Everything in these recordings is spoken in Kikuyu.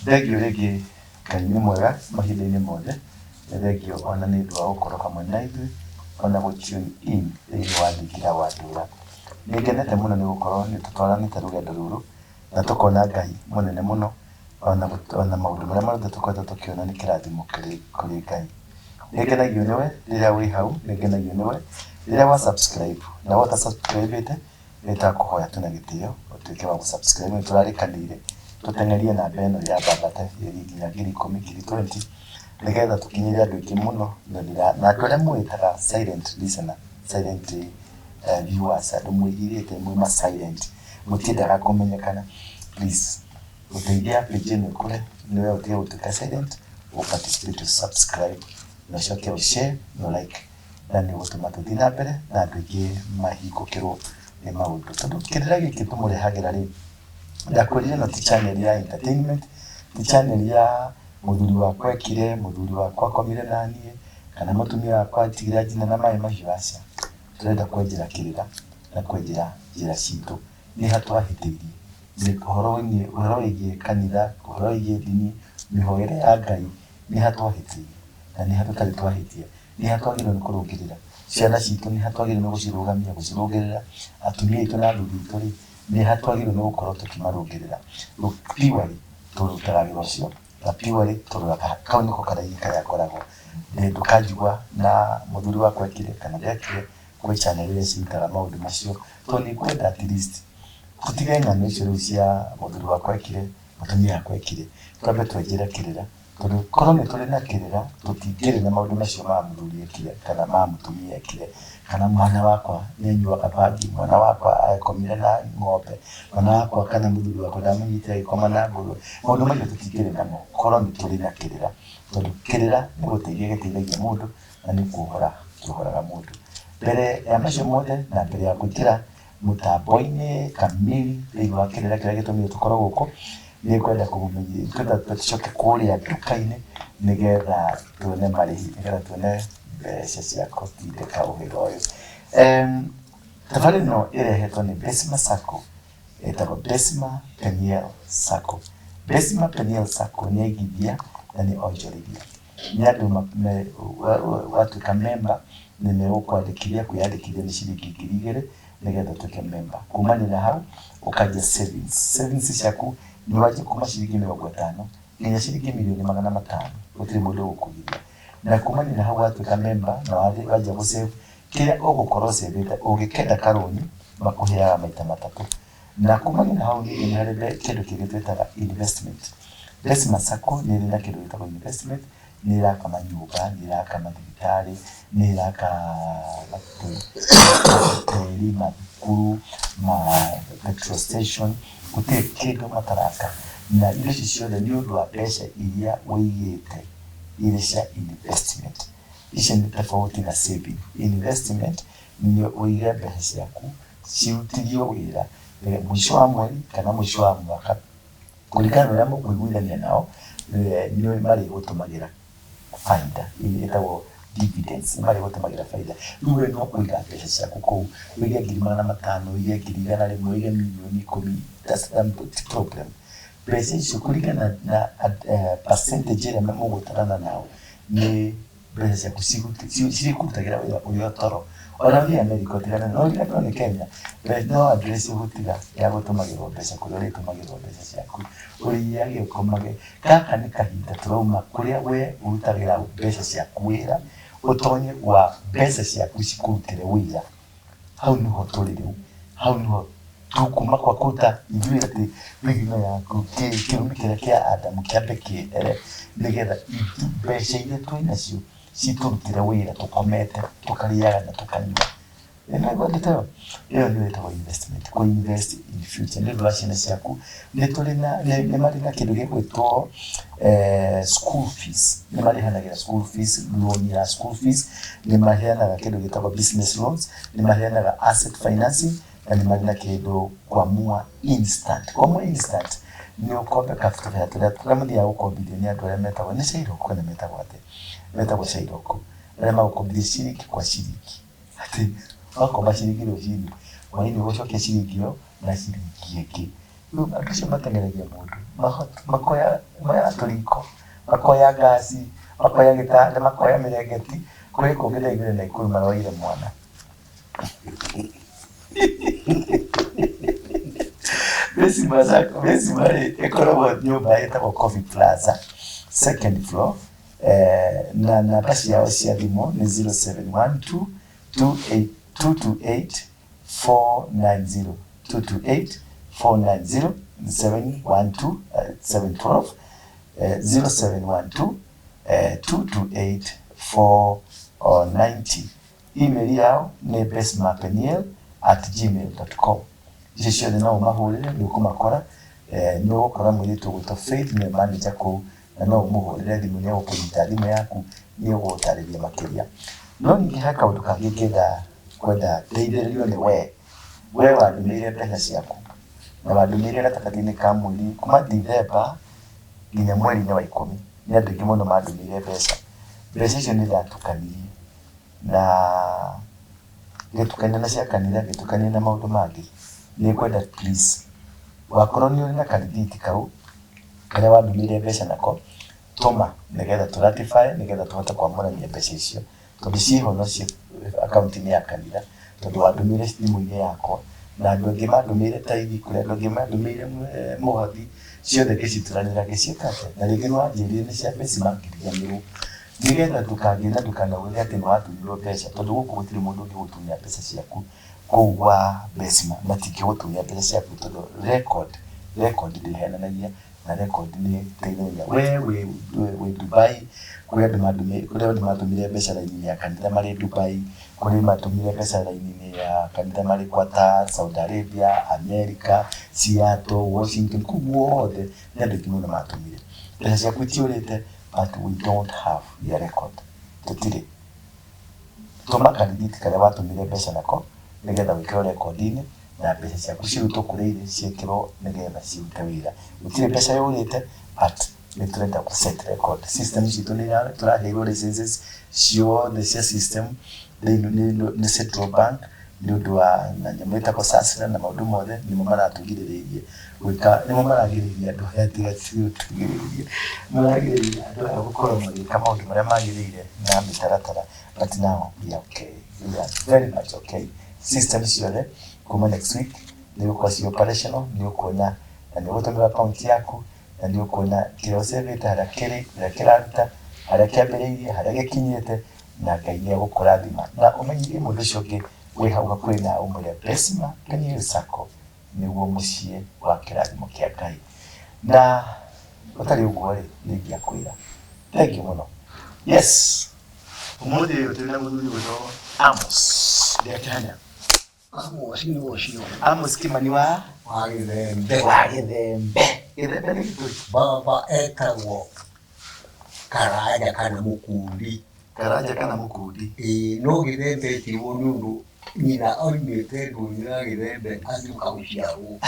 Thengio rĩngĩ, Ngai nĩ mwega mahinda-inĩ mothe. Nĩ thengio ona nĩ ũndũ wa gũkorwo hamwe na ithuĩ ona gũ tune in thĩinĩ wa Thingira wa Ndũra. Nĩ ngenete mũno nĩ gũkorwo nĩ tũtwaranĩte rũgendo rũrũ na tũkona Ngai mũnene mũno ona maũndũ marĩa mothe tũkoretwo tũkĩona nĩ kĩrathimo kũrĩ Ngai. Nĩ ngenagio nĩwe rĩrĩa wĩ hau, nĩ ngenagio nĩwe rĩrĩa wa subscribe na we ũta subscribe ĩte Nĩ twakũhoya twĩna gĩtĩo ũtuĩke wa gũ subscribe nĩ tũrarĩkanĩire tũteng'erie namba ĩno ya mbambate ĩthiĩ nginya 10,000, 20,000 nĩgetha tũkinyĩre andũ aingĩ mũno na andũ arĩa mwĩtaga silent listener, silent viewers, andũ mwĩhithĩte mwĩ ma silent mũtiendaga kũmenyekana, please gũteithia page ĩno ĩkũre nĩwe ũtige gũtuĩka silent, ũ participate, ũ subscribe na ũcoke ũ share na ũ like. Na nĩ ũgũtũma tũthiĩ na mbere na andũ aingĩ mahingũkĩrwo nĩ maũndũ. Tondũ kĩrĩra gĩkĩ tũmũrehagĩra rĩ, ndakwĩrire ĩno ti channel ya entertainment, ti channel ya mũthuri wakwa ekire, mũthuri wakwa akomire naniĩ, kana mũtumia wakwa antigire anjina na maĩ mahiũ, aca. Tũrenda kwenjera kĩrĩra na kwenjera njĩra citũ. Nĩ ha twahĩtĩirie? Nĩ ũhoro wĩgiĩ kanitha, ũhoro wĩgiĩ ndini, mĩhoere ya Ngai, nĩ ha twahĩtĩirie na nĩ ha tũtarĩ twahĩtia? Nĩ ha twagĩrĩirwo nĩ kũrũngĩrĩra? Ciana citũ nĩ ha twagĩrĩirwo nĩ gũcirũgamia, gũcirũngĩrĩra? Atumia aitũ na athuri aitũ rĩ, nĩ ha twagĩrĩirwo nĩ gũkorwo tũkĩmarũngĩrĩra? Purely tũrutaga wĩra ũcio na purely tũroraga kau nĩko karaini karĩa ngoragwo. Ndũkanjigua na mũthuri wakwa ekire kana ndekire kwĩ channel iria cirutaga maũndũ macio tondũ nĩ ngwenda at least tũtige ng'ano icio rĩu cia mũthuri wakwa ekire, mũtumia wakwa ekire, twambe twenjere kĩrĩra. Tondũ korwo nĩ tũrĩ na kĩrĩra, tũtingĩrĩ na maũndũ macio ma mũthuri ekire kana ma mũtumia ekire, kana mwana wakwa nĩ anyuaga bangi, mwana wakwa akomire na ng'ombe, mwana wakwa kana mũthuri wakwa ndamũnyitire agĩkoma na ngũrwe. Maũndũ macio tũtingĩrĩ namo korwo nĩ tũrĩ na kĩrĩra. Tondũ kĩrĩra nĩ gũteithia gĩteithagia mũndũ na nĩ kuohora kĩohoraga mũndũ. Mbere ya macio mothe na mbere ya kũingĩra mũtambo-inĩ kamili thĩinĩ wa kĩrĩra kĩrĩa gĩtũmire tũkorwo gũkũ, nĩ ngwenda kũmũmenyithia, ngwenda tũcoke kũrĩa nduka-inĩ nĩgetha tuone marĩhi, nĩgetha tuone mbeca cia gũtindĩka wĩra ũyũ. Thabarĩ ĩno ĩrehetwo nĩ Besima Sacco, ĩtagwo Besima Peniel Sacco. Besima Peniel Sacco nĩ aigithia na nĩ onjorithia. Nĩ andũ watuĩka member nĩ megũkwandĩkithia, kwĩyandĩkithia nĩ ciringi 2,000 nĩgetha ũtuĩke member. Kumania na hau ũkanjia savings, savings ciaku nĩ wanjie kuma ciringi 50 nginya ciringi mirioni 500 gũtirĩ mũndũ ũgũkũgiria. Na kumania na hau watuĩka member na wanjia gũ save, kĩrĩa ũgũkorwo ũcĩvĩte ũngĩkenda karũni makũheaga maita matatũ. Na kumania na hau ningĩ nĩ harĩ kĩndũ kĩngĩ twĩtaga investment. Besima Sacco nĩ ĩrĩ na kĩndũ gĩtagwo investment, nĩ ĩraka manyũmba, nĩ ĩraka mathibitarĩ, nĩ ĩraka mahoteri, mathukuru, ma petrol station, gũtirĩ kĩndũ mataraka. Na indo ici ciothe nĩ ũndũ wa mbeca iria ũigĩte irĩ cia investment. Icio nĩ tofauti na saving. Investment nĩ ũige mbeca ciaku cirutithio wĩra mũico wa mweri kana mũico wa mwaka kũringana na ũrĩa mũkũiguithania nao nĩ marĩgũtũmagĩra baida ĩtagwo dividends, nĩ marĩgũtũmagĩra baida. Rĩu we no kũiga mbeca ciaku kũu, ũige 500,000, ũige 100,000, ũige 10,000,000, that's ti problem. Mbeca icio kũringana na percentage ĩrĩa mũgũtarana nao nĩ mbeca ciaku cirĩkũrutagĩra wĩra ũrĩ o toro. Ona ũthiĩ America ũtigane no ũriganĩrwo nĩ Kenya, no address ũgũtiga ya gũtũmagĩrwo mbeca kũrĩa ũrĩtũmagĩrwo mbeca ciaku, ũrĩage ũkomage. Gaka nĩ kahinda tũrauma kũrĩa we ũrutagĩra mbeca ciaku wĩra, ũtonye gwa mbeca ciaku cikũrutĩre wĩra. Hau nĩho tũrĩ rĩu, hau nĩho tũkuma kwa kũruta ithuĩ atĩ mĩgima yaku kĩrumi kĩrĩa kĩa Adamu kĩambe kĩehere nĩgetha mbeca iria twĩ nacio citũrutĩre wĩra tũkomete tũkarĩaga na tũkanyua. Nĩwaigua ndeto ĩyo? Ĩyo nĩyo ĩtagwo investment, kũ invest in future nĩ ũndũ wa ciana ciaku. Nĩ tũrĩ na nĩ marĩ na kĩndũ gĩgwĩtwo school fees, nĩ marĩhanagĩra school fees, loan ya school fees, nĩ maheanaga kĩndũ gĩtagwo business loans, nĩ maheanaga asset financing na nĩ marĩ na kĩndũ Kwamua instant. Kwamua instant nĩ ũkombe tũbeca tũrĩa tũrĩa mũthiaga gũkombithio nĩ andũ arĩa metagwo nĩ Shylock kana metagwo atĩa? Metagwo Shylock, arĩa magũkombithia ciringi kwa ciringi. Atĩ wakomba ciringi rũcinĩ, hwainĩ ũgũcokia ciringi ĩyo na ciringi ĩngĩ. Rĩu andũ acio mateng'eragia mũndũ, makoya moyaga tũriko, makoya ngaci, makoya gĩtanda, makoya mĩrengeti, kũrĩ kũngĩ ndaiguire Naikuru maroire mwana. Besima Sacco, Besima rĩ ĩkoragwo nyũmba ĩtagwo Coffee Plaza, second floor, na namba ciao cia thimũ nĩ 0712 28 228 490 228 490 712 712 0712 228 490. Email yao nĩ besmapeniel at gmail dot com. Icio ciothe no ũmahũrĩre nĩ ũkũmakora, nĩ ũgũkora mũirĩtu ũgwĩtwo Faith nĩwe manager kũu na no ũmũhũrĩre thimũ nĩ egũkũnyita thimũ yaku nĩ egũgũtarĩria makĩria. No ningĩ he kaũndũ kangĩ ingĩenda kwenda ndeithĩrĩrio nĩ we. We wandũmĩire mbeca ciaku na wandũmĩire gatagatĩ-inĩ ka mweri kuma Dithemba nginya mweri-inĩ wa ikũmi. Nĩ andũ aingĩ mũno mandũmĩire mbeca. Mbeca icio nĩ ndatukanirie na ngĩtukania na cia kanitha, ngĩtukania na maũndũ mangĩ. Nĩ ngwenda please wakorwo nĩ ũrĩ na karithiti kau karĩa wandũmĩire mbeca nako, tũma nĩgetha tũ ratify nĩgetha tũhote kwamũrania mbeca icio. Tondũ ciĩho no ciĩ akaunti-inĩ ya kanitha, tondũ wandũmĩire thimũ-inĩ yakwa, na andũ angĩ mandũmĩire taithi, kũrĩ andũ angĩ mandũmĩire mũhothi, ciothe ngĩcituranĩra ngĩciĩka atĩa, na rĩngĩ nĩ wanjĩrire nĩ cia mbeca ngĩriganĩrwo, nĩgetha ndũkagĩe na ndũkanauge atĩ nĩ watunyirwo mbeca, tondũ gũkũ gũtirĩ mũndũ ũngĩgũtunya mbeca ciaku kũu gwa Besima, matingĩgũtunya mbeca ciaku tondũ record, record ndĩhenanagia. Na record nĩ ĩteithagia. We wĩ Dubai, kũrĩ andũ mandũmĩire, kũrĩ andũ matũmire mbeca raini-inĩ ya kanitha marĩ Dubai, kũrĩ matũmire mbeca raini-inĩ ya kanitha marĩ Qatar, Saudi Arabia, America, Seattle, Washington, kũu guothe nĩ andũ aingĩ mũno matũmire. Mbeca ciaku itiũrĩte but we don't have your record, tũtirĩ. Tũma karithiti karĩa watũmire mbeca nako nĩgetha wĩkĩrwo rekondi-inĩ na mbeca ciaku cirutwo kũrĩa irĩ ciĩkĩrwo nĩgetha cirute wĩra. Gũtirĩ mbeca yũrĩte but nĩ tũrenda gũ set record. System citũ nĩ tũraheirwo licenses ciothe cia system nĩ Central Bank nĩ ũndũ wa na nyamũ ĩtagwo SASRA na maũndũ mothe nĩmo maratũgirĩrĩirie gwĩka, nĩmo maragirĩrĩria andũ aya tiga ti gũtũgirĩrĩria, maragirĩrĩria andũ aya gũkorwo magĩka maũndũ marĩa magĩrĩire na mĩtaratara but now we are okay, we are very much okay. System ciothe kuma next week nĩ igũkorwo ci operational, nĩ ũkuona na nĩ ũgũtũmĩrwo account yaku na nĩ ũkuona kĩrĩa ũcĩvĩte harĩa kĩrĩ, kĩrĩa kĩraruta, harĩa kĩambĩrĩirie, harĩa gĩkinyĩte na Ngai nĩ egũkũrathima. Na ũmenyithie mũndũ ũcio ũngĩ wĩ hau hakuhĩ nawe ũmwĩre Besima Peniel Sacco nĩguo mũciĩ wa kĩrathimo kĩa Ngai. Na ũtarĩ ũguo rĩ, nĩ ingĩakwĩra. Thengiũ mũno. Yes. Ũmũthĩ ũyũ twĩna mũthuri ũgwĩtwo Amos Ndekehanya. Amos nĩ ũcio. Amos Kimani wa Wa Gĩthembe. Wa Gĩthembe. Gĩthembe nĩ Gĩtũi. Baba etagwo Karanja kana Mũkundi. Karanja kana Mũkundi. Ĩĩ no Gĩthembe etirwo nĩ ũndũ nyina oimĩte ndũnyũ ya Gĩthembe agĩũka gũciarwo.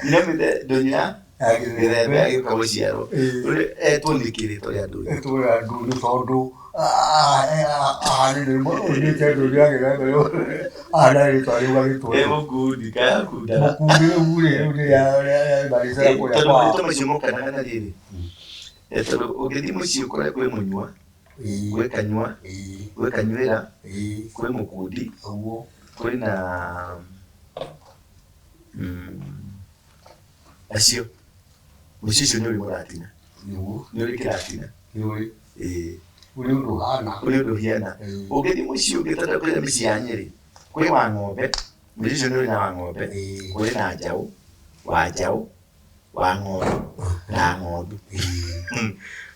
Nyina oimĩte ndũnyũ ya Gĩthembe agĩũka gũciarwo. Ĩĩ. Etwo nĩkĩ rĩtwa rĩa ndũnyũ? Etwo rĩa ndũnyũ tondũ ahanene oimĩte ndũnyũ ya Gĩthembe ahana rĩtwa rĩu agĩtwo. Ĩ Mũkundi kana Mũkundaga. Mũkundi rĩu rĩ rĩu nĩ rĩa kũrĩa Tondũ kwao. marĩtwa macio mokanaga na rĩrĩ, tondũ ũngĩthiĩ mũciĩ ũkore kwĩ mũnyua, gwĩ kanyua, gwĩ kanyuĩra, kwĩ mũkundi, kwĩna acio. Mũciĩ ũcio nĩ ũrĩ mũratina, nĩ ũrĩ kĩratina. Ĩĩ. Ũrĩ ũndũ ũhana. Ũrĩ ũndũ ũhiana. Ũngĩthiĩ mũciĩ ũngĩ tondũ kwĩna mĩciĩ ya Nyĩrĩ, kwĩ wa ng'ombe, mũciĩ ũcio nĩ ũrĩ na wa ng'ombe, kũrĩ na njaũ, wa njaũ, wa ng'ondu na ng'ondu.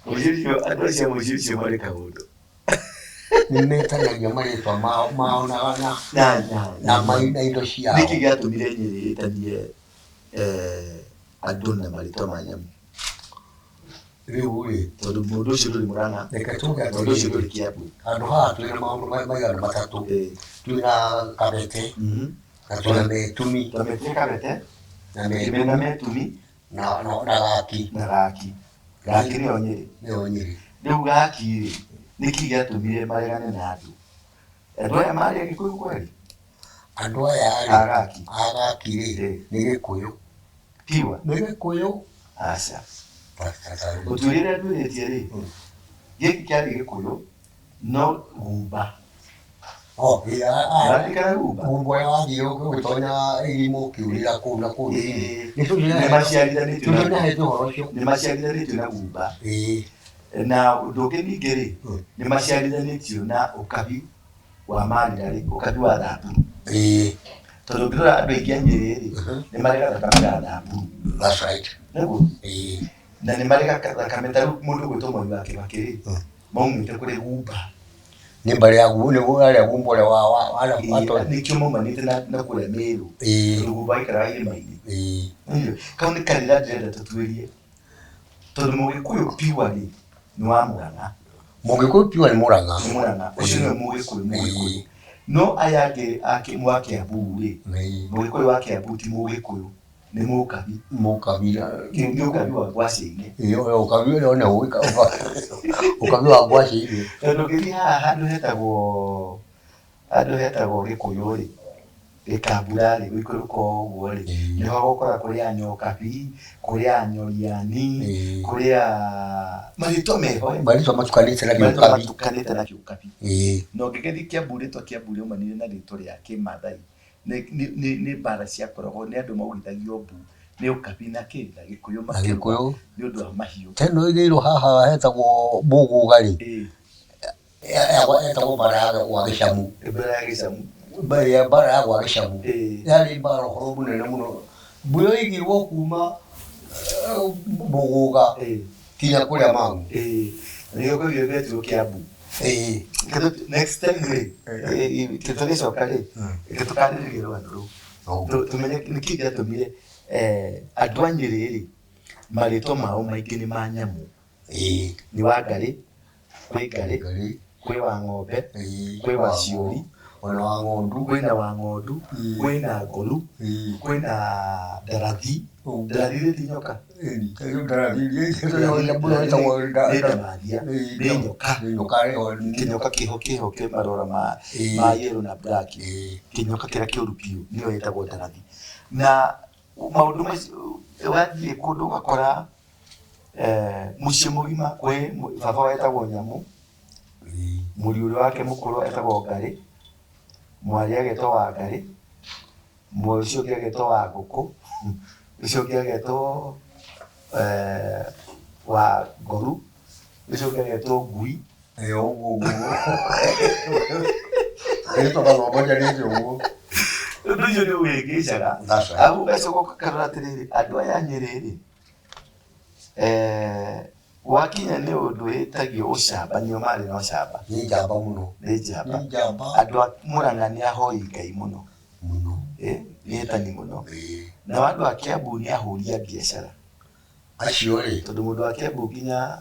Mũciĩ ũcio, andũ acio a mũciĩ ũcio marĩ kaũndũ. Nĩ metanagia marĩtwa mao mao na na Na na na mai na indo ciao. Nĩkĩ gĩatũmire Nyĩrĩ ĩtanie andũ na marĩtwa ma nyamũ? Rĩu rĩ, Tondũ mũndũ ũcio ndũrĩ Mũrang'a, reke tuge mũndũ ũcio atĩrĩrĩ, ndũrĩ Kĩambu. handũ haha twĩna maũndũ maigana matatũ. Twĩna Kabete, na twĩna Metumi, Twambĩtie Kabete, na tũkĩmena Metumi, Metumi na Gaki. Na Gaki. Gaki nĩyo Nyĩrĩ. Nĩyo Nyĩrĩ. Rĩu Gaki rĩ, nĩkĩ gĩatũmire maregane na andũ? Andũ aya marĩ Agĩkũyũ kweli? Andũ aya rĩ, Agaki. Agaki rĩ, nĩ Gĩkũyũ. Piwa. Nĩ Gĩkũyũ. Aca. Ũtuĩria ũrĩa nduĩrĩtie rĩ, gĩkĩ kĩarĩ Gĩkũyũ no gumba. Oh, yeah, Ũraririkana gumba? Gumba ũrĩa wathiĩ ũgĩtonya irimũ ũkĩũrĩra kũu na kũu thĩinĩ. Nĩ maciarithanĩtio na Nĩtũnahete ũhoro ũcio. nĩ maciarithanĩtio na gumba. Na ũndũ ũngĩ ningĩ rĩ, nĩ maciarithanĩtio na ũkabi wa Marira rĩ, ũkabi wa Thamburu. Tondũ ũngĩrora andũ aingĩ a Nyĩrĩ rĩ, nĩ marĩ gathakame ga Thamburu. That's right. Nĩguo? Na nĩ marĩ gathakame ta rĩu mũndũ ũgwĩtwo Mwai wa Kĩbakĩ rĩ, maumĩte kũrĩ Gumba. Nĩ mbarĩ ya Gumba, nĩ arĩa Gumba ũrĩa wa wa wa wa Nĩkĩo maumanĩte na kũrĩa Mĩrũ. Tondũ Gumba aikaraga irĩma-inĩ. Kau nĩ karĩra ndĩrenda tũtuĩrie. Tondũ Mũgĩkũyũ piwa rĩ, nĩ wa Mũrang'a. Mũgĩkũyũ piwa nĩ Mũrang'a. Nĩ Mũrang'a. Ũcio nĩwe Mũgĩkũyũ Mũgĩkũyũ. No aya angĩ a wa Kĩambu rĩ, Mũgĩkũyũ wa Kĩambu ti Mũgĩkũyũ, nĩ Mũkabi. Mũkabi. Nĩ ũkabi wa ngwacĩ-inĩ. Ũkabi ũrĩa one ũkabi wa ngwacĩ-inĩ. Tondũ ũngĩthiĩ haha handũ hetagwo Gĩkũyũ rĩ, Gĩkambura rĩ, gũikũrũka ũguo rĩ, nĩho ũgũkora kũrĩ a Nyokabi, kũrĩ a Nyoriani, kũrĩ a marĩtwa meho. Marĩtwa matukanĩte na Marĩtwa gĩũkabi. Matukanĩte na gĩũkabi. Na ũngĩgĩthiĩ Kĩambu, rĩtwa Kĩambu rĩaumanire na rĩtwa rĩa Kĩmathai. Nĩ mbara ciakoragwo, nĩ andũ maugithagio mbu nĩ ũkabi na kĩ na Gĩkũyũ Na makĩrũa Gĩkũyũ. nĩ ũndũ wa mahiũ. Ta ĩno ĩigĩirwo haha hetagwo Mũgũga rĩ, etagwo mbara ya gwa Gĩcamu. Mbara ya Gĩcamu. Mbara ya gwa Gĩcamu. Yarĩ mbara ũhoro mũnene mũno. Mbu ĩyo ĩigirwo kuma Mũgũga kinya kũrĩa Mang'u. Nĩkĩo kĩu gĩetirwo Kĩambu. Next time rĩ, tũgĩcoka rĩ, reke tũkarĩrĩrie rũgano rũu. Tũmenye nĩkĩ gĩatũmire andũ a Nyĩrĩ rĩ, marĩtwa mao maingĩ nĩ ma nyamũ. Nĩ wa Ngarĩ, kwĩ Ngarĩ, kwĩ wa ng'ombe, kwĩ wa ciũri, Ona wa ng'ondu. Kwĩna wa ng'ondu, kwĩna ngoru, kwĩna ndarathi. Ndarathi rĩ ti nyoka? Nĩ ndamathia, nĩ nyoka. Kĩnyoka kĩho kĩ marora ma yellow na black. Kĩnyoka kĩrĩa kĩũru biũ nĩyo ĩtagwo ndarathi. Na maũndũ macio wathiĩ kũndũ ũgakora mũciĩ mũgima kwĩ baba wetagwo Nyamũ, mũriũ ũrĩa wake mũkũrũ etagwo Ngarĩ, mwarĩ agetwo Wangarĩ, ũcio ũngĩ agetwo wa Ngũkũ, ũcio ũngĩ agetwo wa Ngoru, ũcio ũngĩ agetwo Ngui. Ũguo ũguo. Rĩtwa mathombanĩrĩte ũguo. Ũndũ ũcio nĩ ũhĩngĩcaga. That's right. Arabu ũgacoka ũgakarora atĩrĩrĩ, andũ aya a Nyĩrĩ rĩ, wakinya nĩ ũndũ wĩtagio ũcamba, nĩo marĩ na ũcamba. Nĩ njamba mũno. Nĩ njamba. Nĩ njamba. Andũ a Mũrang'a nĩ ahoi Ngai mũno. Mũno. Nĩ etani mũno. Nao andũ a Kĩambu nĩ ahũri a biacara. Acio rĩ. Tondũ mũndũ wa Kĩambu nginya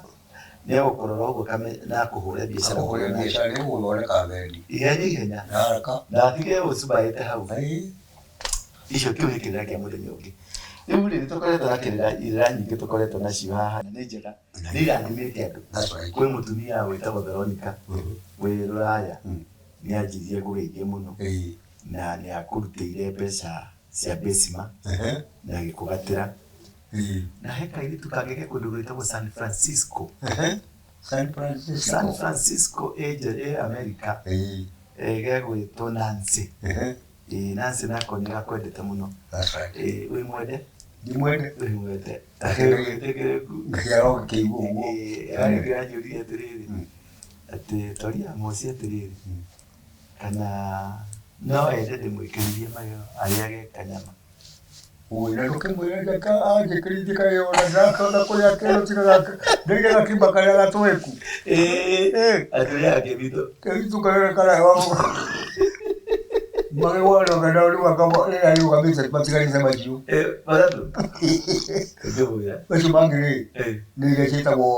nĩ egũkũrora ũguo na akũhũre biacara. Akũhũre biacara nĩ gũgũthondeka thendi. Ihenya ihenya. Na haraka. Na atige ũcubaĩte hau. Icio kĩu nĩ kĩrĩra kĩa mũthenya ũngĩ. Rĩu rĩ, nĩ tũkoretwo na kĩrĩra irĩra nyingĩ tũkoretwo nacio haha na nĩ njega. Nĩ irathimĩte andũ. That's right. Kwĩ mũtumia wĩtagwo Veronica wĩ Rũraya. Nĩ anjirie ngũgeithie mũno. Na nĩ akũrutĩire mbeca cia Besima na agĩkũgatĩra. Na he kairĩtu kangĩ ke kũndũ gwĩtagwo San Francisco. San Francisco. San Francisco ĩ America. Gegwĩtwo Nancy. Nancy nako nĩ gakwendete mũno. That's right. Wĩ mwende? Ndimwende. Wĩ mwende. Wĩtĩkĩrĩku. Ngai arokĩigua ũguo. Aranjũria atĩrĩrĩ, atĩ toria Moci atĩrĩrĩ, kana no ende ndĩmwĩkĩrithie magego arĩage kanyama. Oi, na ndũkĩmwĩre reke anjĩkĩrithie karĩa ona ndakahota kũrĩa kĩndũ tiga ndĩrĩa gakima karĩa gatweku. Atĩrĩaga kĩbitũ. Kĩbitũ karĩa karĩa magego ona rĩu rĩrĩa rĩrũgamĩte matigarĩte macio. Matatũ. Ngĩmwĩra. Macio mangĩ rĩ, nĩ iria ciĩtagwo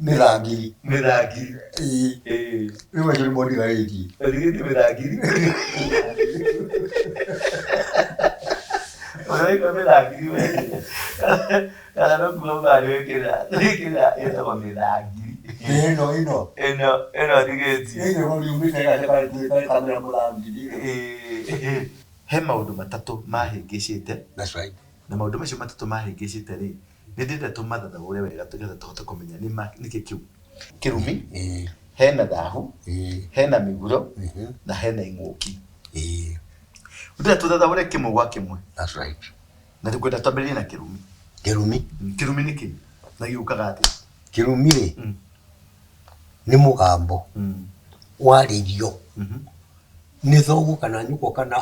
mĩthangiri. Mĩthangiri. Rĩu macio nĩmo ndigarĩtie. Ũtigĩtie mĩthangiri. Ũraigua mĩthangiri we. Kana no kuga ũkarĩ wĩkĩra ĩtagwo mĩthangiri. Ĩno ĩno. Ĩno ĩno thigĩtie. Ĩno riumĩte gacoka rĩkamera mũrangi. He maũndũ matatũ mahĩngĩcĩte. That's right. Na maũndũ macio matatũ mahĩngĩcĩte rĩ, nĩ ndĩrenda tũmathathaũre wega tũgetha tũhote kũmenya nĩ ma nĩkĩ kĩu. Kĩrumi, hena thahu, hena mĩguro, na hena ing'ũki. Ndĩrenda tũthathaũre kĩmwe gwa kĩmwe. That's right. Na tũkwenda twambĩrĩrie na kĩrumi. Kĩrumi. Kĩrumi nĩ kĩĩ? Na gĩũkaga atĩa? Kĩrumi rĩ, nĩ mũgambo warĩrio nĩ thoguo kana nyũkwa kana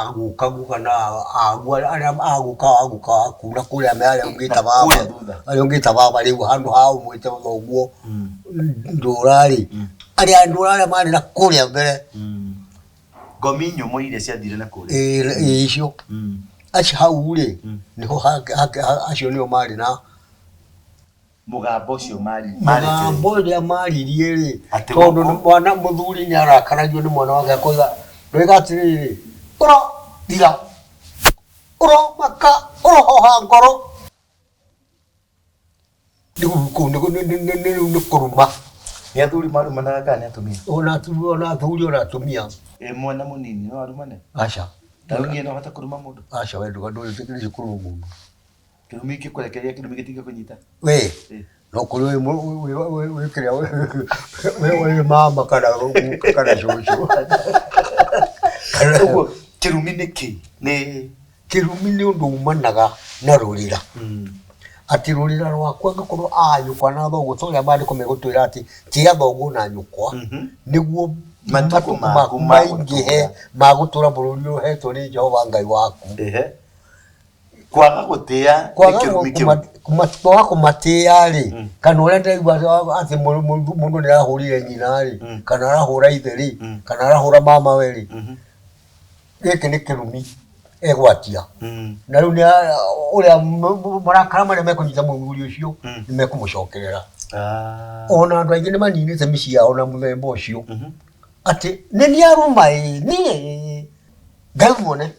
agukaguo kana aguo arĩa aguka wa guka waku na kũrĩa arĩa ũngĩta baba Kũrĩa thutha. arĩa ũngĩta baba rĩu handũ ha ũmwĩte thoguo ndũra rĩ arĩa ndũra arĩa marĩ na kũrĩa mbere. Ngomi nyũmũ iria ciathire na kũrĩa. Ĩĩ icio acio hau rĩ nĩho acio nĩo marĩ na Mũgambo ũcio mari mũgambo ũrĩa maririe rĩ Atĩ tondũ gũkũ- nĩ mwana mũthuri nĩ arakaragio nĩ mwana wake akoiga ndoiga atĩrĩrĩ ũro thira ũromaka ũrohoha ngoro rĩu kũu nĩ kũruma. Nĩ athuri marumanaga kana nĩ atumia? Ona athuri ona athuri ona atumia. Ĩ mwana mũnini no arumane? Aca. Ta rĩu niĩ no hote kũruma mũndũ? Aca we ndũgĩtĩkĩrĩtio kũruma mũndũ. Kĩrumi ingĩkũrekereria kĩrumi gĩtingĩkũnyita? We no kũrĩ wĩ kĩrĩa wĩ mama kana guka kana cũcũ. Ũguo kĩrumi nĩ kĩ? Nĩ Kĩrumi nĩ ũndũ umanaga na rũrĩra. Atĩ rũrĩra rwaku angĩkorwo a nyũkwa na thoguo ta ũrĩa maandĩko megũtwĩra atĩ tĩa thoguo na nyũkwa nĩguo Matukũ matukũ maku maku ma maingĩhe gũtũũra. ma gũtũũra bũrũri ũyũ ũhetwo nĩ Jehova Ngai waku. Ehe. Kwaga gũtĩa nĩ Kwaga kĩrumi kĩu. kwaga kũmatĩa rĩ kana ũrĩa ndĩraigua atĩ mũndũ nĩ arahũrire nyina rĩ kana arahũra ithe rĩ kana arahũra mamawe rĩ gĩkĩ nĩ kĩrumi egwatia. Na rĩu ũrĩa marakara marĩa mekũnyita mũthuri ũcio nĩ mekũmũcokerera. Ona andũ aingĩ nĩ maninĩte mĩciĩ yao na mũthemba ũcio atĩ nĩ niĩ aruma ĩ niĩ Ngai muone.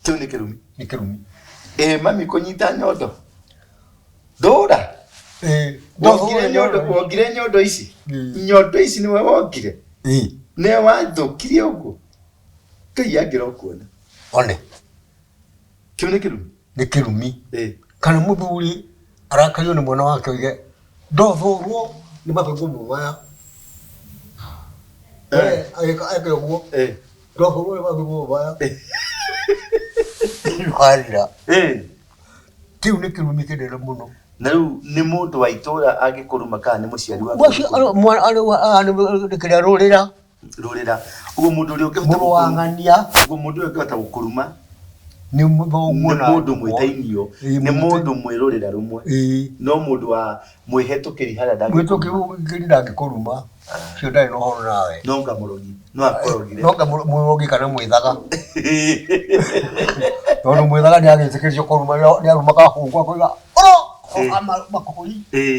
Kĩu nĩ kĩrumi. Nĩ kĩrumi. Ĩ mami kũnyita nyondo ndũra wongire nyondo wongire nyondo ici nyondo ici nĩwe wongire nĩwe wathũkirie ũguo Ngai angĩra ũkuona. One. Kĩu nĩ kĩrumi. Nĩ kĩrumi. Kana mũthuri arakario nĩ mwana wake oige ndothũrwo nĩ mathugumo maya. Eke ũguo ndothũrwo nĩ mathugumo maya. Warĩra. Kĩu nĩ kĩrumi kĩnene mũno. Na rĩu nĩ mũndũ wa itũũra angĩkũruma kana nĩ mũciari waku? Nĩ kĩrĩa rũrĩra. Rũrĩra. Ũguo mũndũ ũrĩa ũngĩhota Mũrũ wa ng'ania. Ũguo mũndũ ũrĩa ũngĩhota gũkũruma nĩ thoguo nĩ na mũndũ nyũkwa. mwĩtainio, nĩ mũndũ mwĩrũrĩra rũmwe. No mũndũ wa mwĩhetũkĩri harĩa ndangĩkũruma. Mwĩhetũkĩri ndangĩkũruma. Ũcio ndarĩ na ũhoro nawe. No nga mũrogi. No akũrogire. No nga mũrogi kana mwĩthaga. Tondũ mwĩthaga nĩ agĩtĩkĩrio kũruma nĩ arumaga hũngũ akoiga oro makũhũri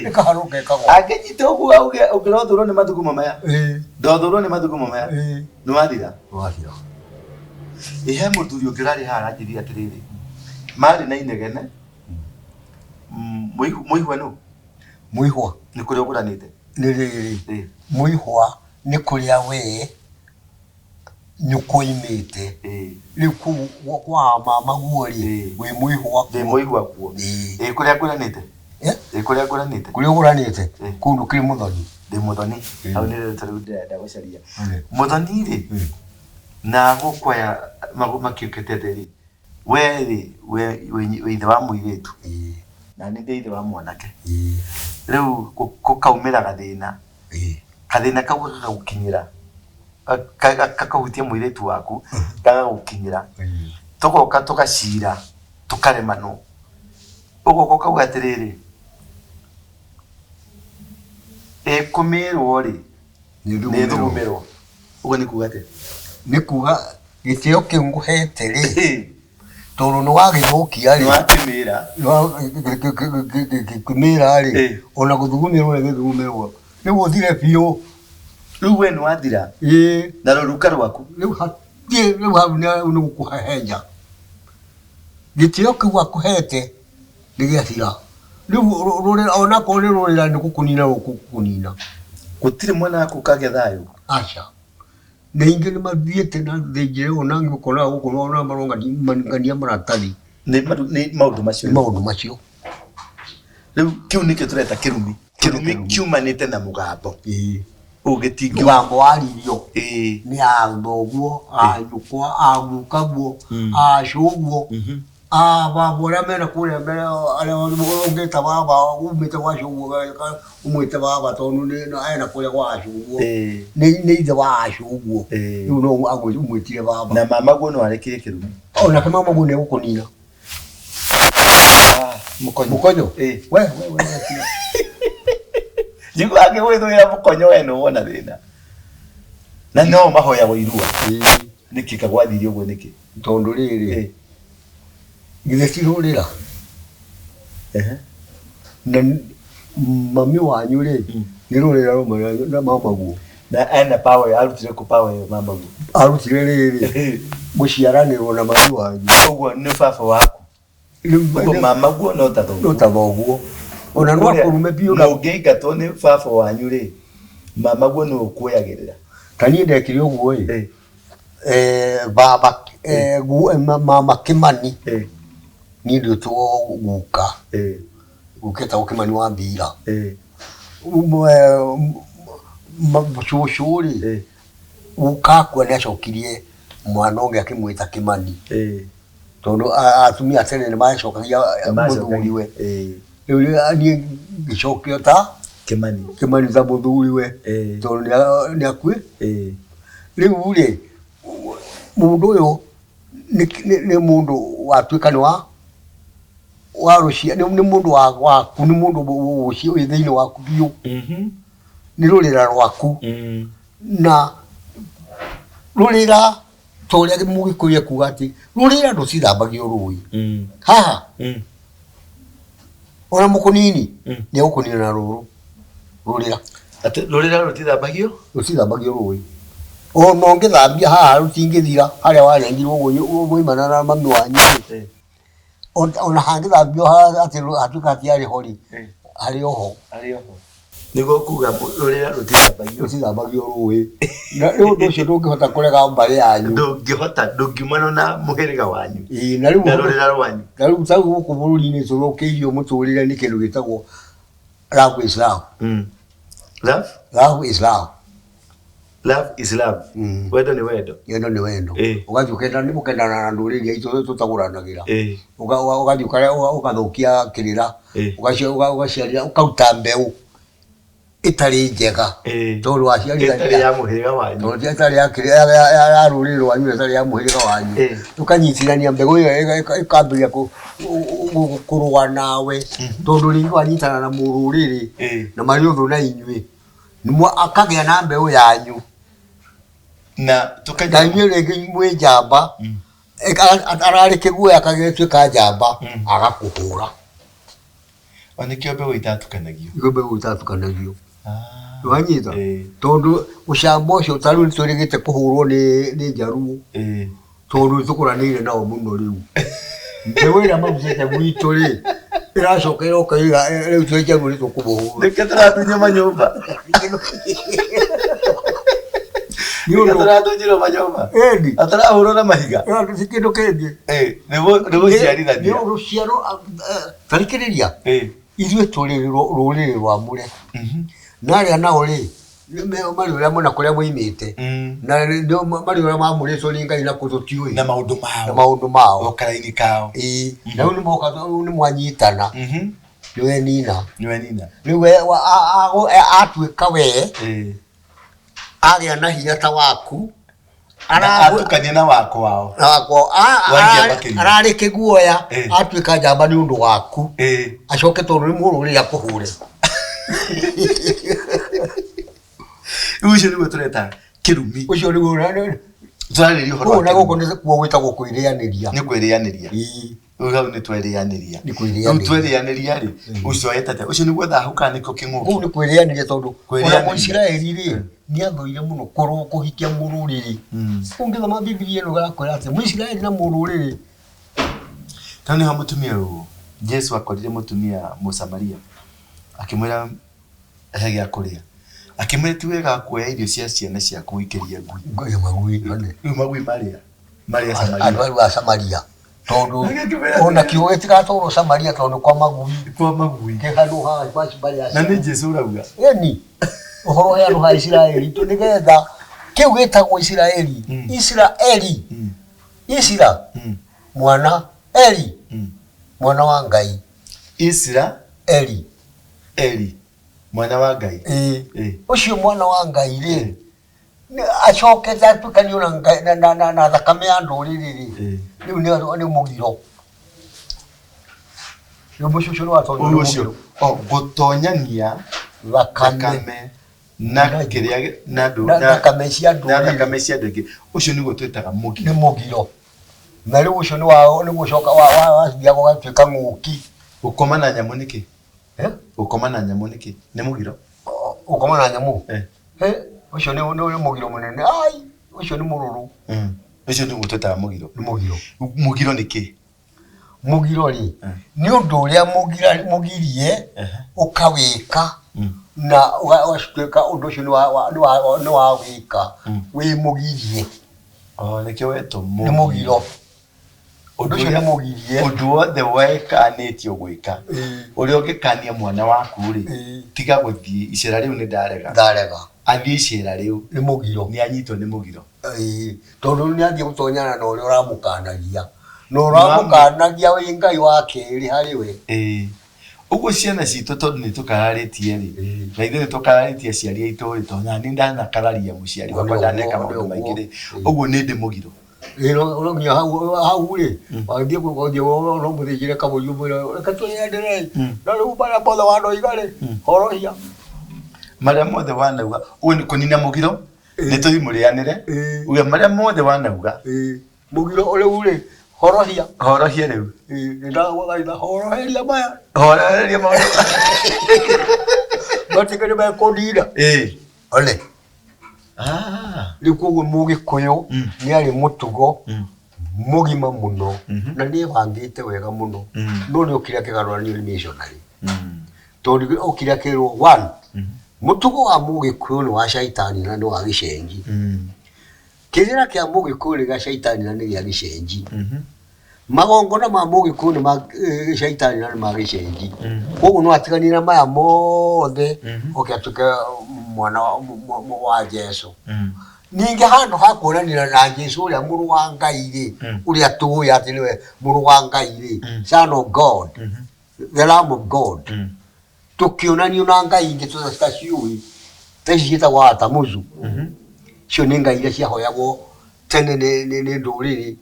ĩkaharũka ĩkagwa. Angĩnyita ũguo auge ũngĩrothũrwo nĩ mathugumo maya. Ndothũrwo nĩ mathugumo maya. Nĩ wathira. Wathira. Ĩ he mũthuri ũngĩ ũrarĩ haha aranjĩrire atĩrĩrĩ, marĩ na inegene, mũihwa nũ? Mũihwa. Nĩ kũrĩa ũgũranĩte? Nĩ rĩrĩ, mũihwa nĩ kũrĩa we nyũkwa oimĩte. Rĩu kũu kwa mamaguo rĩ, wĩ mũihwa kuo. Ndĩ mũihwa kuo. Ĩ kũrĩa ngũranĩte? Ĩ kũrĩa ngũranĩte? Kũrĩa ũgũranĩte? Kũu ndũkĩrĩ mũthoni. Ndĩ mũthoni. Hau nĩ rĩo rĩu ndĩrenda gũcaria. Mũthoni rĩ, na gũkũ aya makĩũkĩte rĩ, we rĩ, wĩ ithe wa mũirĩtu na nĩ ndĩ ithe wa mwanake. Rĩu gũkaumĩra gathĩna. Gathĩna kau gagagũkinyĩra, gakahutia mũirĩtu waku, gagagũkinyĩra. Tũgoka tũgacira, tũkaremanwo. Ũgoka ũkauga atĩrĩrĩ, ĩkũmĩrwo rĩ, nĩ thugumĩrwo. Ũguo nĩ kuga atĩa? Nĩ kuga gĩtĩo kĩu ngũhete rĩ, tondũ nĩ wagĩthũkia rĩ, Nĩ wakĩmĩra. Kĩmĩra rĩ, ona gũthugumĩrwo nĩ gĩthugumĩrwo. Rĩu ũthire biũ. Rĩu we nĩ wathira. Na rũruka rwaku. Rĩu hatirĩ, rĩu hau nĩ gũkũhehenja. Gĩtĩo kĩu akũhete nĩ gĩathira. Rĩu rũrĩra onakorwo nĩ rũrĩra nĩ gũkũnina rũkũkũnina. Gũtirĩ mwana waku ũkagĩa thayũ. Aca. Na ingĩ nĩ mathiĩte na thĩ njĩra ona ũkoraga gũkũ ona marongania maratathi. Nĩ maũndũ macio. Nĩ maũndũ macio. Rĩu kĩu nĩkĩo tũreta kĩrumi. Kĩrumi kiumanĩte na mũgambo. Ĩĩ. Ũgĩtingĩ Mũgambo waririo. Ĩĩ. Nĩ a thoguo, a nyũkwa, a gukaguo, a cũguo, a baba ũrĩa mena kũrĩa mbere arĩa ũngĩta baba umĩte gwa cũguo ũmwĩte baba tondũ ena kũrĩa gwa cũguo. Ĩĩ. Nĩ ithe wa cũguo. Ĩĩ. Rĩu no ũmwĩtire baba. Na mamaguo no arekie kĩrumi. Onake mamaguo nĩ egũkũnina. Mũkonyo. Mũkonyo? Ĩĩ. We, we, we, we, tiga. Njiguaga ngĩgwĩthũĩra mũkonyo we nĩ wona thĩna. Na no mahoyagwo irua. Ĩĩ. Nĩkĩ kagwathirie ũguo nĩkĩ? Tondũ rĩrĩ, Ĩĩ. githĩ ti rũrĩra? Ehe. Na mami wanyu rĩ, nĩ rũrĩra rũmwe na mamaguo. Na ena power arutire kũ power ĩyo mamaguo? Arutire rĩrĩ, gũciaranĩrwo na mami wanyu. Ũguo nĩ baba waku. Ũguo mamaguo no ta thoguo. No ta thoguo. Ona no akũrume biũ. Na ũngĩingatwo nĩ baba wanyu rĩ, mamaguo nĩwe ũkuoyagĩrĩra. Ta niĩ ndekire ũguo ĩ, baba, mama Kĩmani, niĩ ndĩtwo guka. Guka etagwo Kĩmani wa Mbira. Cũcũ rĩ, guka akua nĩ acokirie mwana ũngĩ akĩmwĩta Kĩmani. Tondũ atumia a tene nĩ macokagia mũthuriwe. Rĩu niĩ ngĩcokio ta Kĩmani. Kĩmani ta mũthuriwe tondũ nĩ akue. Rĩu rĩ, mũndũ ũyũ nĩ mũndũ watuĩka nĩ wa rũciaro, nĩ mũndũ waku, nĩ mũndũ wĩ thĩinĩ waku biũ. Nĩ rũrĩra rwaku. Na rũrĩra ta ũrĩa Mũgĩkũyũ ekuga atĩ rũrĩra rũtithambagio rũĩ. Haha ona mũkũnini nĩ egũkũnina na rũrũ rũrĩra. Atĩ rũrĩra rũtithambagio? Rũtithambagio rũĩ. Ona ũngĩthambia haha rũtingĩthira harĩa warengirwo ũguo mwaimana na mami wanyu rĩ. Ona hangĩthambio atĩ hatuĩka hatiarĩ ho rĩ, harĩ o ho. Harĩ o ho. Nĩguo kuga rũrĩra rũtithambagio. Rũtithambagio rũĩ. Na rĩu ũndũ ũcio ndũngĩhota kũrega mbarĩ yanyu. Ndũngĩhota, ndũngiumana na mũhĩrĩga wanyu. Ĩĩ, na rĩu Na rũrĩra rwanyu. Na rĩu ta gũkũ bũrũri-inĩ tũthũkĩirio mũtũrĩre nĩ kĩndũ gĩtagwo love is love. Love? Love is love. Love is love. Wendo nĩ wendo. Wendo nĩ wendo. Ĩĩ. Ũgathiĩ ũkendana na ndũrĩrĩ iria tũtagũranagĩra. Ĩĩ. Ũgathiĩ ũgathũkia kĩrĩra. Ĩĩ. Ũgaciarĩra ũkaruta mbeũ ĩtarĩ njega. Ĩĩ. Tondũ waciarithania. Ĩtarĩ ya mũhĩrĩga wanyu. Tondũ ĩtarĩ ya kĩrĩa ya rũrĩrĩ rwanyu na ĩtarĩ ya mũhĩrĩga wanyu. Ĩĩ. Ũkanyitithania mbegũ ĩyo ĩkambĩrĩria kũrũa nawe. Tondũ rĩngĩ wanyitana na mũrũrĩrĩ Ĩĩ. na marĩ ũthũ na inyuĩ. Akagĩa na mbeũ yanyu. Na tũkanyita. Na inyuĩ rĩngĩ mwĩ njamba. Ararĩ kĩguoya akagĩtuĩka njamba agakũhũra. O nĩkĩo mbegũ itatukanagio. Nĩkĩo mbegũ itatukanagio. Wanyita? Tondũ ũcamba ũcio ta rĩu nĩtwĩrĩgĩte kũhũrwo nĩ njaruo. Tondũ nĩtũkũranĩire nao mũno rĩu. Mbeũ ĩrĩa marutĩte gwitũ rĩ, ĩracoka ĩroka rĩu twĩ njaruo nĩtũkũmũhũra. Nĩkĩo tũratunywo manyũmba. Nĩkĩo tũratunyirwo manyũmba. Ĩni. Na tũrahũrwo na mahiga. Ti kĩndũ kĩngĩ. Nĩ gũciarithania. Nĩ rũciaro, tarikĩrĩria. Ithuĩ tũrĩ rũrĩrĩ rwamũre. Na arĩa nao rĩ, marĩ ũrĩa mwena kũrĩa moimĩte. Na marĩ ũrĩa mamũrĩtwo nĩ Ngai na kũ tũtiũĩ. Na maũndũ mao. Na maũndũ mao. O karaini kao. Ĩĩ. Na rĩu nĩmoka, rĩu nĩmwanyitana. Nĩwe nina. Nĩwe nina. Rĩu we atuĩka we. Agĩa na hinya ta waku. Atukania na wakwa wao. Na wakwa. Waingia makĩria. Ararĩ kĩguoya, Ĩĩ. atuĩka njamba nĩ ũndũ waku. Ĩĩ. Acoke tondũ nĩ mũrũrĩrĩ akũhũre. Rĩu ũcio nĩguo tũreta kĩrumi. Ũcio nĩguo Tũrarĩrĩria ũhoro wa Kũu na gũkũ kĩrumi. nĩ kuo gwĩtagwo kwĩrĩanĩria. Nĩ kwĩrĩanĩria. Ĩĩ. Rĩu hau nĩ twerĩanĩria. Nĩ kwĩrĩanĩria. Rĩu twerĩanĩria rĩ, ũcio etete. Ũcio nĩguo thahu kana nĩkĩo kĩng'ũki? Kũu nĩ kwĩrĩanĩria tondũ ona Kwĩrĩanĩria. Mũisiraeli rĩ, nĩ athũire mũno kũhikia mũrũrĩrĩ. Ũngĩthoma Bibilia ĩno ĩrakwĩra atĩ Mũisiraeli na mũrũrĩrĩ. Tondũ nĩho mũtumia ũyũ Jesu akorire mũtumia Mũsamaria akĩmwĩra he gĩa kũrĩa, akĩmwĩra ti wega kuoya irio cia ciana ciaku ũikĩrie ngui. Ngui magui one. Rĩu magui marĩa marĩa Andũ Samaria arĩa a Samaria tondũ Agĩkĩmwĩra ona atĩrĩrĩ. kiugo gĩtigatũrwo Samaria tondũ kwa magui kwa magui kĩ handũ ha kwa mbarĩ ya na nĩ Jesu ũrauga. Ĩni ũhoro ũheanwo ha Isiraeli tũ nĩgetha kĩu gĩtagwo Isiraeli Isiraeli Isira mwana Eli mwana wa Ngai. Isira Eli. Eli mwana wa Ngai. Ĩĩ. Ĩĩ. Ũcio mwana wa Ngai rĩ nĩ- acokete atuĩkanio na, Ngai- na, na, na, na thakame ya ndũrĩrĩ rĩ Ĩĩ. rĩu nĩ nĩ mũgiro. Rĩu mũciĩ ũcio nĩ watonyio nĩ Ũyũ ũcio mũgiro. o gũtonyania Thakame. thakame na kĩrĩa na ndũ Na thakame cia na ndũrĩrĩ. thakame cia andũ aingĩ ũcio nĩguo twĩtaga mũgiro. Nĩ mũgiro. Na rĩu ũcio nĩ wa nĩ gũcoka wa wa wathiaga ũgatuĩka ng'ũki. Gũkoma na nyamũ nĩkĩ? Eh? Gũkoma na nyamũ nĩkĩ? Nĩ mũgiro? Gũkoma na nyamũ? Eh. Eh, ũcio nĩ nĩ mũgiro mũnene. Ai, ũcio nĩ mũrũrũ. Ũcio nĩguo twĩtaga mũgiro. Nĩ mũgiro. Mũgiro nĩ kĩ? Mũgiro rĩ, nĩ ũndũ ũrĩa mũgirie ũkawĩka na ũgatuĩka ũndũ ũcio nĩ wawĩka wĩ mũgirie. Oh, nĩkĩo wetwo Nĩ mũgiro. Ũndũ ũcio nĩ mũgirie. Ũndũ wothe wekanĩtio gwĩka ũrĩa ũngĩkania mwana waku rĩ, tiga gũthiĩ icera rĩu nĩ ndarega. Ndarega. Athiĩ icera rĩu. Nĩ mũgiro. Nĩ anyitwo nĩ mũgiro. Ĩĩ, tondũ nĩ athiĩ gũtonyana na ũrĩa ũramũkanagia. Na ũramũkanagia wĩ Ngai wa kerĩ harĩ we. Ĩĩ. Ũguo ciana citũ tondũ nĩ tũkararĩtie rĩ, na ithuĩ nĩ tũkararĩtie aciari aitũ rĩ, tondũ nani ndanakararia mũciari wakwa ndaneka maũndũ maingĩ rĩ, ũguo nĩ ndĩ mũgiro. Ĩĩ no nginya hau hau rĩ, wagĩthiĩ gũthiĩ no mũthĩnjĩre kabũri ũmwĩre reke tũrĩanĩre na rĩu marĩa mothe wanoiga rĩ, horohia. Marĩa mothe wanauga, ũguo nĩ kũnina mũgiro, nĩ tũthiĩ mũrĩanĩre, uge marĩa mothe wanauga. Mũgiro rĩu rĩ, horohia. Horohia rĩu. Nĩ ndagũthaitha horoheria maya. Horoheria maũndũ. Matige nĩ mekũnina. Ole. Rĩu koguo Mũgĩkũyũ nĩ arĩ mũtugo mũgima mũno na nĩ ebangĩte wega mũno. No nĩ okire akĩgarũranio nĩ missionary. Tondũ okire akĩrwo one, mũtugo wa Mũgĩkũyũ nĩ wa caitani na nĩ wa gĩcenji. Kĩrĩra kĩa Mũgĩkũyũ nĩ gĩa caitani na nĩ gĩa gĩcenji. Magongona ma Mũgĩkũyũ nĩ ma gĩcaitani na nĩ ma gĩcenji. Koguo no atiganie na maya mothe oke atuĩke mwana wa Jesũ. Ningĩ handũ ha kuonanĩra na Jesũ ũrĩa mũrũ wa Ngai rĩ, ũrĩa tũĩ atĩ nĩwe mũrũ wa Ngai rĩ, son of God, the lamb of God, tũkĩonanio na ngai ingĩ tũtaciũĩ ta ici ciĩtagwo atamuzu icio nĩ ngai iria ciahoyagwo tene nĩ nĩ- nĩ ndũrĩrĩ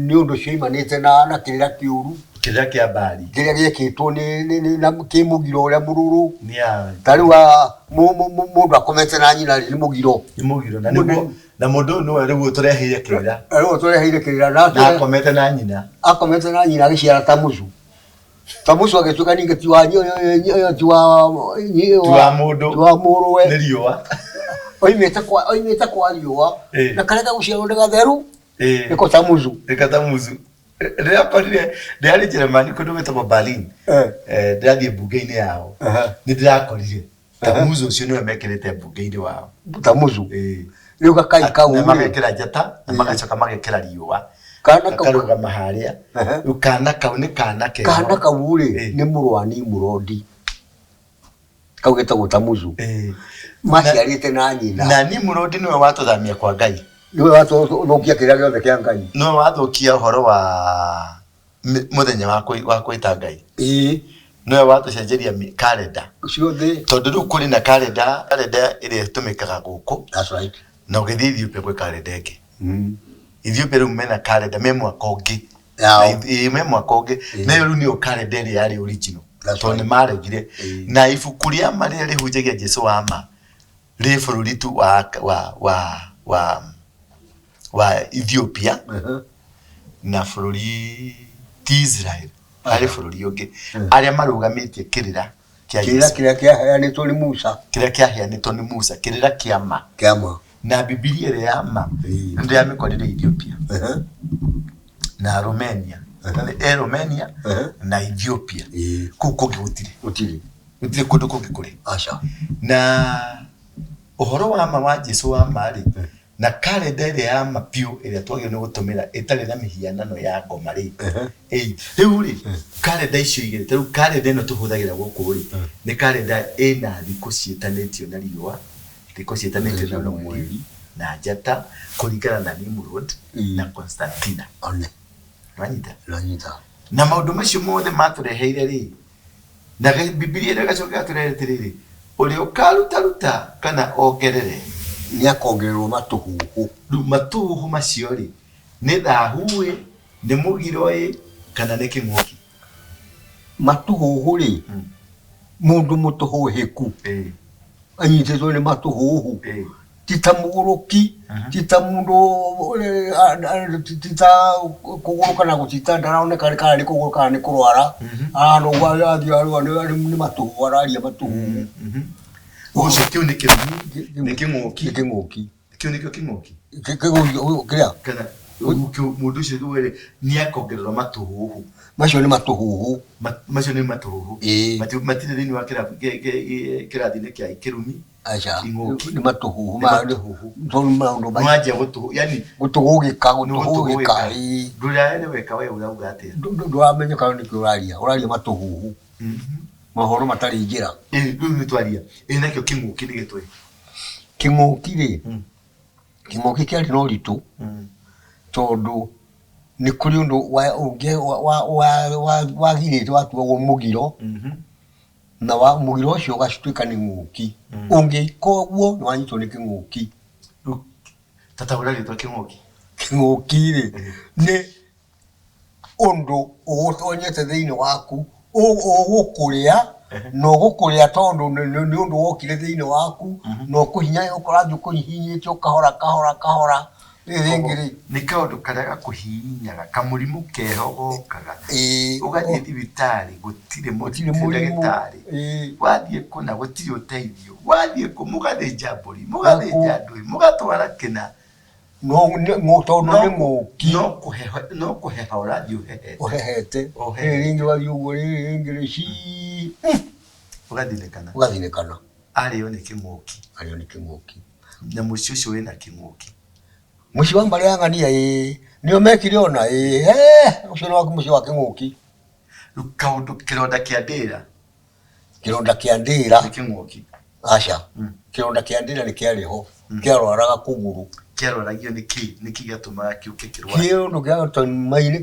nĩ ũndũ cioimanĩte na na kĩrĩra kĩũru Kĩrĩra kĩa Baali. kĩrĩa gĩekĩtwo nĩ nĩ- nĩ- na kĩmũgiro ũrĩa mũrũrũ Nĩ ya ta rĩu mũndũ akomete na nyina rĩ nĩ mũgiro nĩ mũgiro na nĩguo na mũndũ ũyũ nĩwe rĩu ũtũreheire kĩrĩra rĩu ũtũreheire kĩrĩra na akomete na nyina akomete na nyina agĩciara tamuzu Tamuzu agĩtuĩka ningĩ ti wa ti wa Ti wa mũndũ. ti wa mũrũwe nĩ riũa oimĩte kwa oimĩte kwa riũa Ĩĩ. na karĩa gagũciarwo nĩ gatheru Ĩĩ. nĩko Tamuzu Nĩ Tamuzu rĩrĩa korire ndĩrarĩ Jeremani kũndũ gwĩtagwo Berlin Eh. Eh, ndĩrathiĩ mbunge-inĩ yao Aha. nĩ ndĩrakorire Tamuzu ũcio nĩwe mekĩrĩte mbunge-inĩ wao Tamuzu Ĩĩ. rĩu gakai kau na rĩ magekĩra njata na magacoka magekĩra riũa Kana kau- karũgama harĩa Ehe. Rĩu kana kau nĩ kana kega kana kau rĩ Ĩĩ. nĩ mũrũ wa Nimurodi kau getagwo Tamuzu Ĩĩ. maciarĩte na nyina na Nimrod nĩwe watũthamia kwa Ngai nĩwe watũthũkia kĩrĩa gĩothe kĩa Ngai nĩwe wathũkia ũhoro wa mũthenya wa wa kwĩta Ngai ĩĩ nĩwe watũcenjeria karenda ciothe tondũ rĩu kũrĩ na karenda karenda ĩrĩa ĩtũmĩkaga gũkũ that's right na ũgĩthiĩ Ethiopia gwĩ karenda ĩngĩ Ethiopia rĩu mena karenda me mwaka ũngĩ Yao. Na ĩĩ, me mwaka ũngĩ nayo rĩu nĩyo karenda ĩrĩa yarĩ original That's tondũ right. nĩ maregire na ibuku rĩa ma rĩrĩa rĩhunjagia Jesu wa ma rĩ bũrũri tu wa wa wa wa wa Ethiopia na bũrũri ti Israel harĩ bũrũri ũngĩ arĩa marũgamĩtie kĩrĩra kĩa kĩrĩra Jesũ kĩrĩa kĩaheanĩtwo nĩ Musa kĩrĩa kĩaheanĩtwo nĩ Musa kĩrĩra kĩa ma kĩama na Bibilia ĩrĩa ya ma Ĩĩ. nĩ ndĩramĩkorire Ethiopia na Romania Nĩ ĩ Romania na Ethiopia. Kũu kũngĩ gũtirĩ. Gũtirĩ. Gũtirĩ kũndũ kũngĩ kũrĩ. Aca. Na ũhoro wa ma wa Jesu wa ma rĩ, na karenda ĩrĩa ya ma biũ ĩrĩa twagĩrĩirwo nĩ gũtũmĩra ĩtarĩ na mĩhianano ya ngoma rĩ, ĩĩ, rĩu rĩ, karenda icio igĩrĩ, ta rĩu karenda ĩno tũhũthagĩra gũkũ rĩ, nĩ karenda ĩna thikũ ciĩtanĩtio na riũa, thikũ ciĩtanĩtio na mweri, na njata, kũringana na Nimrod na Constantina. One. Nĩwanyita? Nanyita. Na maũndũ macio mothe matũreheire rĩ, na Bibilia ĩrĩa ĩgacoka ĩgatũrehe atĩrĩrĩ, ũrĩa ũkarutaruta kana ongerere, Nĩ akongererwo matũhũhũ. Rĩu matũhũhũ macio rĩ, nĩ thahu ĩ, nĩ mũgiro ĩ, kana nĩ kĩng'ũki? Matũhũhũ rĩ, mũndũ mũtũhũhĩku anyitĩtwo nĩ matũhũhũ, ti ta mũgũrũki, ti ta mũndũ ti ta kũgũrũka na gũtita ndaroneka kana nĩ kũgũrũka kana nĩ kũrwara, ahana ũguo arathiĩ ararwara nĩ matũhũhũ araria matũhũhũ. Ũcio kĩu nĩ kĩrumi, nĩ kĩng'ũki. Nĩ kĩng'ũki. Kĩu nĩkĩo kĩng'ũki. Kĩrĩa? Kana mũndũ ũcio rĩ nĩ akongererwo matũhũhũ. Macio nĩ matũhũhũ. Macio nĩ matũhũhũ. Ĩĩ. Matirĩ thĩinĩ wa kĩrathi-inĩ kĩa kĩrumi. Aca. Ing'ũki. Nĩ matũhũhũ. Nĩ matũhũhũ. Tondũ maũndũ macio. Nĩwanjia gũtũhũ, yani Gũtũgũgĩka, gũtũgũgĩka. Ĩĩ. Ndũraeleweka we ũrauga atĩa. Ndũramenya kana nĩkĩ ũraria. Ũraria matũhũhũ. Mohoro matarĩ njĩra. Ĩĩ rĩu nĩ twaria. Ĩ nakĩo kĩng'ũki nĩ gĩtũĩ. Kĩng'ũki rĩ, kĩng'ũki kĩarĩ na ũritũ tondũ nĩ kũrĩ ũndũ wagirĩte watuagwo mũgiro, na mũgiro ũcio ũgatuĩka nĩ ng'ũki. Ũngĩka ũguo nĩ wanyitwo nĩ kĩng'ũki. Ta taũra rĩtwa kĩng'ũki. Kĩng'ũki rĩ, nĩ ũndũ ũgũtonyete thĩinĩ waku ũgũkũrĩa na ũgũkũrĩa tondũ nĩ ũndũ wokire thĩinĩ waku na ũkũhinya ũrathiĩ ũkũhihinyĩte o kahora kahora kahora rĩrĩ rĩngĩ rĩ Nĩ kaũndũ karĩa gakũhihinyaga, kamũrimũ keho gokaga, ũgathiĩ thibitarĩ gũtirĩ gũtirĩ mũrimũ ndagĩtarĩ, wathiĩ kũna gũtirĩ ũteithio, wathiĩ kũ mũgathĩnja mbũri, mũgathĩnja ndũĩ, mũgatwara kĩna. No tondũ nĩ ng'ũki. No kũheha no kũheha ũrathiĩ ũhehete. Ũhehete. Rĩrĩ rĩngĩ ũgathiĩ ũguo rĩrĩ rĩngĩ rĩ cii. Ũgathinĩkana. Ũgathinĩkana. Arĩo nĩ kĩng'ũki. Arĩo nĩ kĩng'ũki. Na mũciĩ ũcio wĩna kĩng'ũki. Mũciĩ wa mbarĩ ya ng'ania ĩĩ. Nĩo mekire ũna ĩĩ. Hee ũcio nĩ mũciĩ wa kĩng'ũki. Rĩu kaũndũ kĩronda kĩa ndĩra. Kĩronda kĩa ndĩra. Nĩ kĩng'ũki. Aca. Kĩronda kĩa ndĩra nĩ kĩarĩ ho. Kĩarwaraga kũgũrũ. Kĩarwaragio nĩ kĩ? Nĩ kĩ gĩatũmaga kĩũke kĩrware? Kĩũndũ gĩatũmaine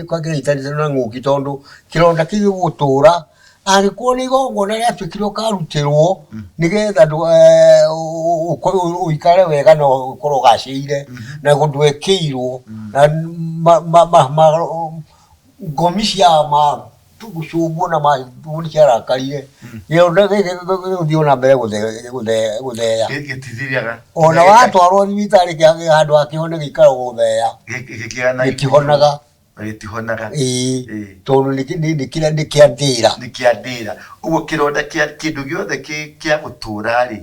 kĩanyitanĩte na ng'ũki tondũ kĩronda kĩu gĩgũtũra angĩkorwo nĩ igongona rĩatuĩkire ũkarutĩrwo nĩgetha ũikare wega na ũkorwo ũgacĩire na ndwekĩirwo na ngomi cia gũcũngwo na maguo nĩ ciarakarire gĩronda gĩkĩ gĩgũthiĩ na mbere gũthea Gĩtithiraga. ona watwarwo thibitarĩ handũ hakĩhone gĩikaraga gũthea gĩtihonaga. Gĩtihonaga. Ĩĩ tondũ nĩ kĩrĩa nĩ kĩa ndĩra. Nĩ kĩa ndĩra. Ũguo kĩronda kĩa kĩndũ gĩothe kĩa gũtũra rĩ,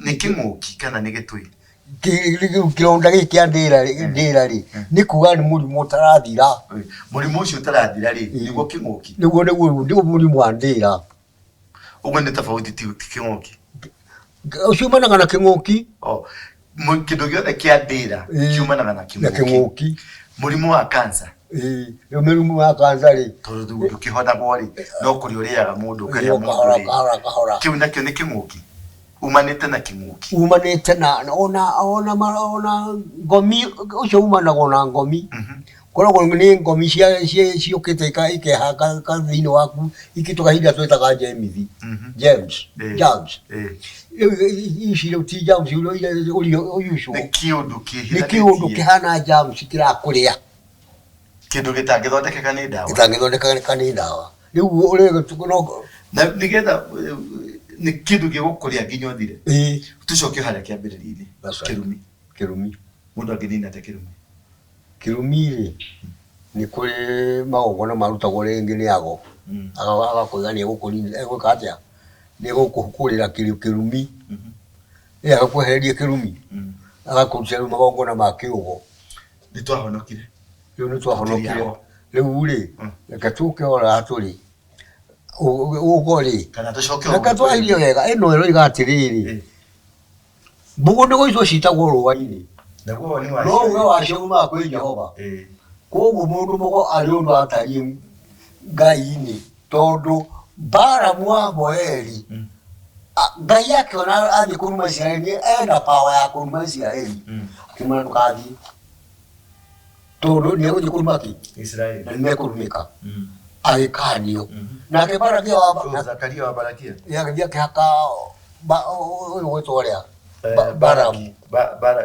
nĩ kĩng'ũki kana nĩ gĩtũi? Kĩronda gĩkĩ kĩa ndĩra ndĩra rĩ nĩ kuga nĩ mũrimũ ũtarathira. Mũrimũ ũcio ũtarathira rĩ, nĩguo kĩng'ũki? Nĩguo nĩguo nĩguo mũrimũ wa ndĩra. Ũguo nĩ tofauti ti kĩng'ũki? Ũcio umanaga na kĩng'ũki. Oh, kĩndũ gĩothe kĩa ndĩra kiumanaga na Na kĩng'ũki. Mũrimũ wa cancer? Ĩĩ, rĩu mĩrimũ ya cancer rĩ, Tondũ ndũkĩhonagwo rĩ, no kũrĩa ũrĩaga mũndũ ũkarĩa mũndũ kahora rĩ. Kahora kahora. Kĩu nakĩo nĩ kĩng'ũki? Umanĩte na kĩng'ũki. Umanĩte na ona ona ona ngomi ũcio umanaga na ngomi. Koragwo nĩ ngomi ciũkĩte ikehaka thĩinĩ waku ikĩtwo kahinda twĩtaga jemithi. Germs. Germs. Rĩu ici rĩu ti germs usual. Nĩ kĩũndũ kĩhithanĩtie. Nĩ kĩũndũ kĩhana germs kĩrakũrĩa. Kĩndũ gĩtangĩthondekeka nĩ ndawa. Gĩtangĩthondekeka nĩ ndawa. Rĩu ũrĩ no Na nĩgetha nĩ kĩndũ gĩgũkũrĩa nginya ũthire. Ĩĩ. Tũcoke harĩa kĩambĩrĩria-inĩ. That's right. Kĩrumi. Kĩrumi. Mũndũ angĩnina atĩa kĩrumi? Kĩrumi rĩ, nĩ kũrĩ magongona marutagwo rĩngĩ nĩ ago. Agakũiga nĩ egũkũnina, egwĩka atĩa? Nĩ egũkũhukũrĩra kĩrumi. Ĩ agakwehereria kĩrumi. Agakũrutĩra rĩu magongona ma kĩũgo. Nĩ twahonokire. Rĩu nĩ twahonokire. Rĩu rĩ, reke tũke o haha tũrĩ. Ũguo rĩ, Kana tũcoke o reke gũkũ twarĩrie wega. Ĩno ĩroiga atĩrĩrĩ, mbũgũ nĩ gũicwo citagwo rũa-inĩ, Naguo woni no wacio. ũũgĩ wacio umaga kwĩ Jehova. Koguo mũndũ mũgo arĩ ũndũ atariĩ Ngai-inĩ, tondũ Balamu wa Boeri, Ngai akĩona athiĩ kũruma Isiraeli, ena power ya kũruma Isiraeli, akĩmwĩra ndũgathiĩ, tondũ nĩ egũthiĩ kũruma kĩ? Isiraeli. Na nĩ mekũrumĩka. Agĩkanio. Nake Barakia wa Oh, Zakaria wa Barakia. agĩthiĩ akĩhaka ũyũ gwĩtwo ũrĩa? Balamu.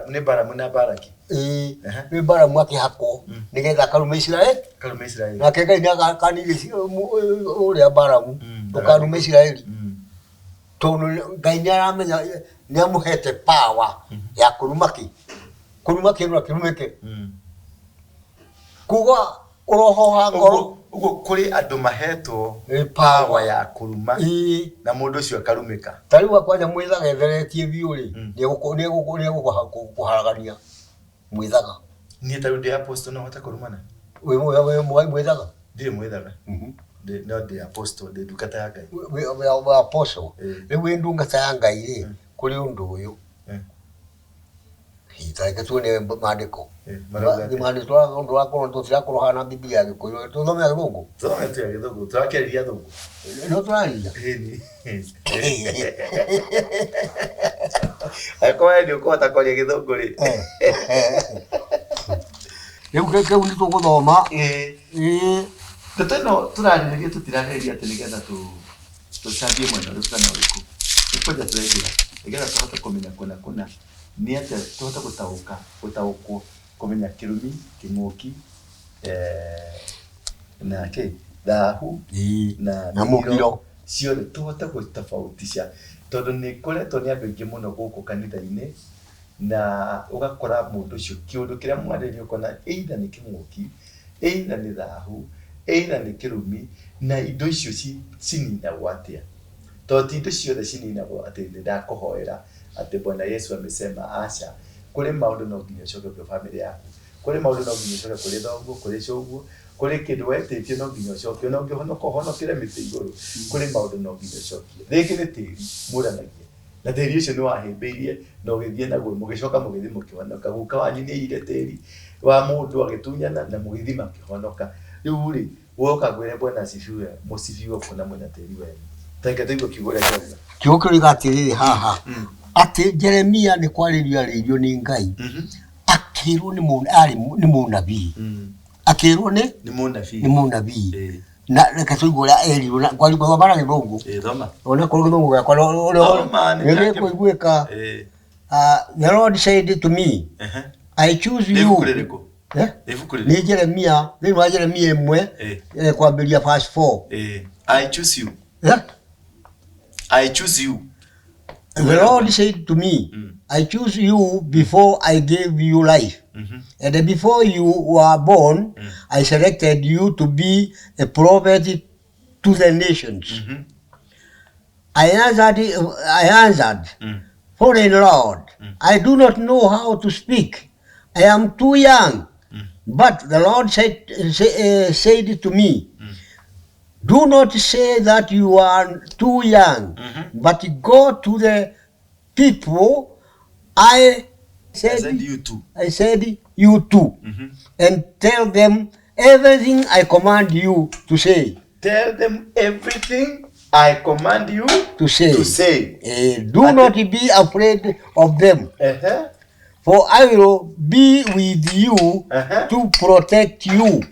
Nĩ Balamu na Baraki. Ĩĩ, nĩ Balamu akĩhakwo nĩgetha akarume Isiraeli. Karume Isiraeli. Nake Ngai nĩakanirie ũrĩa Balamu, ndũkarume Isiraeli. Tondũ Ngai nĩaramenya nĩamũhete power ya kũruma kĩ? Kũruma kĩndũ na kĩrumĩke. Kuga ũrohoha ngoro. Ũguo kũrĩ andũ mahetwo Ĩ, power ya kũruma Ĩĩ. na mũndũ ũcio akarumĩka. Ta rĩu kwanja mwĩthaga etheretie biũ rĩ, nĩegũkũharagania mwĩthaga. Niĩ ta rĩu ndĩ apostle no hote kũrumana? Wĩ mwĩthaga? Ndirĩ mwĩthaga. No ndĩ apostle, ndĩ ndungata ya Ngai. Wĩ apostle. Rĩu wĩ ndungata ya Ngai rĩ, kũrĩ ũndũ ũyũ. Ta reke tuone maandĩko. Marauga atĩa? Maandĩko tũrakorwo tũtirakorwo haha na Bibilia ya Gĩkũyũ, tũthome ya Gĩthũngũ? Thome tu ya Gĩthũngũ, tũrakĩarĩria Thũngũ. No tũrarĩria? Ĩni. Angĩkorwo we nĩ ũkũhota kwaria Gĩthũngũ rĩ. Rĩu kĩu nĩ tũgũthoma. Ĩĩ. Ndeto ĩno tũrarĩrĩria tũtirarĩrĩria atĩ nĩgetha tũcambie mwena ũrĩkũ kana ũrĩkũ. Nĩ kwenja tũrenjera nĩgetha tũhote kũmenya kũna kũna nĩ atĩa tũhote gũtaũka gũtaũkwo kũmenya kĩrumi, kĩng'ũki na kĩ thahu na Na mũgiro. Ciothe tũhote gũtofautisha tondũ nĩ ngoretwo nĩ andũ aingĩ mũno gũkũ kanitha-inĩ na ũgakora mũndũ ũcio kĩũndũ kĩrĩa mwarĩrĩria ũkona either nĩ kĩng'ũki, either nĩ thahu, either nĩ kĩrumi na indo icio cininagwo atĩa. Tondũ ti indo ciothe cininagwo atĩ nĩ ndakũhoera atĩ Bwana Yesu amesema aca. Kũrĩ maũndũ no nginya ũcoke kwĩ bamĩrĩ yaku, kũrĩ maũndũ no nginya ũcoke kũrĩ thoguo, kũrĩ cũguo, kũrĩ kĩndũ wetĩtie no nginya ũcokie, ona ũngĩhonoka ũhonokere mĩtĩ igũrũ, kũrĩ maũndũ no nginya ũcokie. Rĩngĩ nĩ tĩri mũranagia, na tĩri ũcio nĩ wahĩmbĩirie na ũgĩthiĩ naguo, mũgĩcoka mũgĩthiĩ mũkĩhonoka. Guka wanyu nĩ aiyire tĩri wa mũndũ agĩtunyana na mũgĩthiĩ makĩhonoka. Rĩu rĩ, woka ngwĩre Bwana asifiwe, mũcibiwe kuona mwĩna tĩri wenyu. Ta reke tũigue kiugo ũrĩa kĩrauga. Kiugo kĩroiga atĩrĩrĩ haha, atĩ Jeremia nĩ kwarĩrio arĩirio nĩ Ngai, akĩrwo nĩ arĩ nĩ mũnabii, akĩrwo nĩ Nĩ mũnabii. Nĩ mũnabii. Na reke tũigue ũrĩa erirwo na ngwathoma na Gĩthũngũ. Thoma. Ona korwo Gĩthũngũ gĩakwa Thoma, nĩ nĩgĩkũiguĩka. The Lord said to me, I choose Nĩ you. ibuku rĩrĩkũ? Eh? Nĩ ibuku rĩrĩkũ? Nĩ Jeremia, thĩinĩ wa Jeremia 1, kwambĩrĩria verse 4. I choose you. Eh? I choose you. The Lord said to me, I choose you before I gave you life. And before you were born, I selected you to be a prophet to the nations. I answered, Foreign Lord, I do not know how to speak. I am too young. But the Lord said to me, Do not say that you are too young, but go to the people I said, Send you to. I said you to, and tell them everything I command you to say. Tell them everything I command you To say. To say. Do not be afraid of them, for I will be with you to protect you.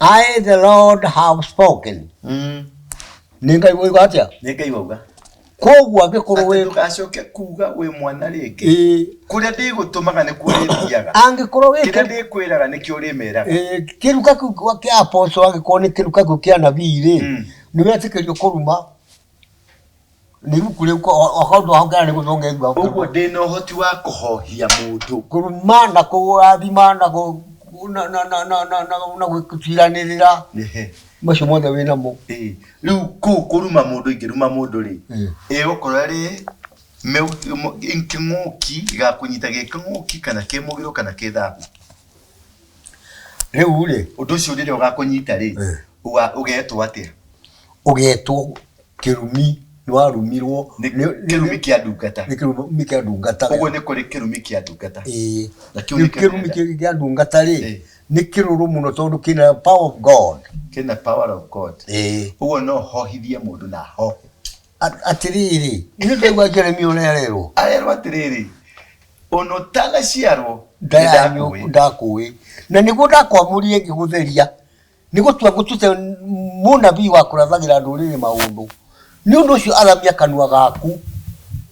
I, the Lord, have spoken. Nĩ Ngai woiga atĩa? Nĩ Ngai wauga. Koguo angĩkorwo Atĩ wĩ ndũgacoke kuga wĩ mwana rĩngĩ. Kũrĩa ndĩgũtũmaga nĩkuo ũrĩthiaga. Angĩkorwo wĩ Kĩrĩa ndĩkwĩraga nĩkĩo ũrĩmeraga. Kĩruka kĩu kĩa apostle, angĩkorwo nĩ kĩruka kĩu kĩa nabii rĩ, nĩ wetĩkĩrio kũruma nĩ ibuku rĩu kaũndũ hau kana nĩ gũthonga. Ũguo ndĩna ũhoti wa kũhohia mũndũ. Kũruma na kũrathima na na gũtiranĩrĩra, macio mothe wĩ namo. Rĩu kũu kũruma mũndũ, ingĩruma mũndũ rĩ, ĩgũkorwo ĩrĩ kĩng'ũki, gĩgakũnyita gĩ kĩng'ũki kana kĩ mũgiro kana kĩ thahu? Rĩu rĩ, Ũndũ ũcio rĩrĩa ũgakũnyita rĩ, ũgetwo atĩa? Ũgetwo kĩrumi, nĩ warumirwo. Nĩ kĩrumi kĩa ndungata. Nĩ kĩrumi kĩa ndungata. Ũguo nĩ kũrĩ kĩrumi kĩa ndungata. Ĩĩ. Na kĩu Rĩu nĩkĩo kĩrumi ndĩrenda. kĩu kĩa ndungata rĩ, nĩ kĩrũrũ mũno tondũ kĩna power of God. Kĩna power of God. Ĩĩ. Ũguo no hohithie mũndũ na ahohe. Atĩrĩrĩ, nĩ ndaigua Jeremia ũrĩa arerwo. Arerwo atĩrĩrĩ, ona ũtanaciarwo nĩ ndakũĩ. Ndakũĩ na nĩguo ndakwamũrire ngĩgũtheria, nĩ gũtua ngũtuĩte mũnabii wa kũrathagĩra ndũrĩrĩ maũndũ. Nĩ ũndũ ũcio athamia kanua gaku,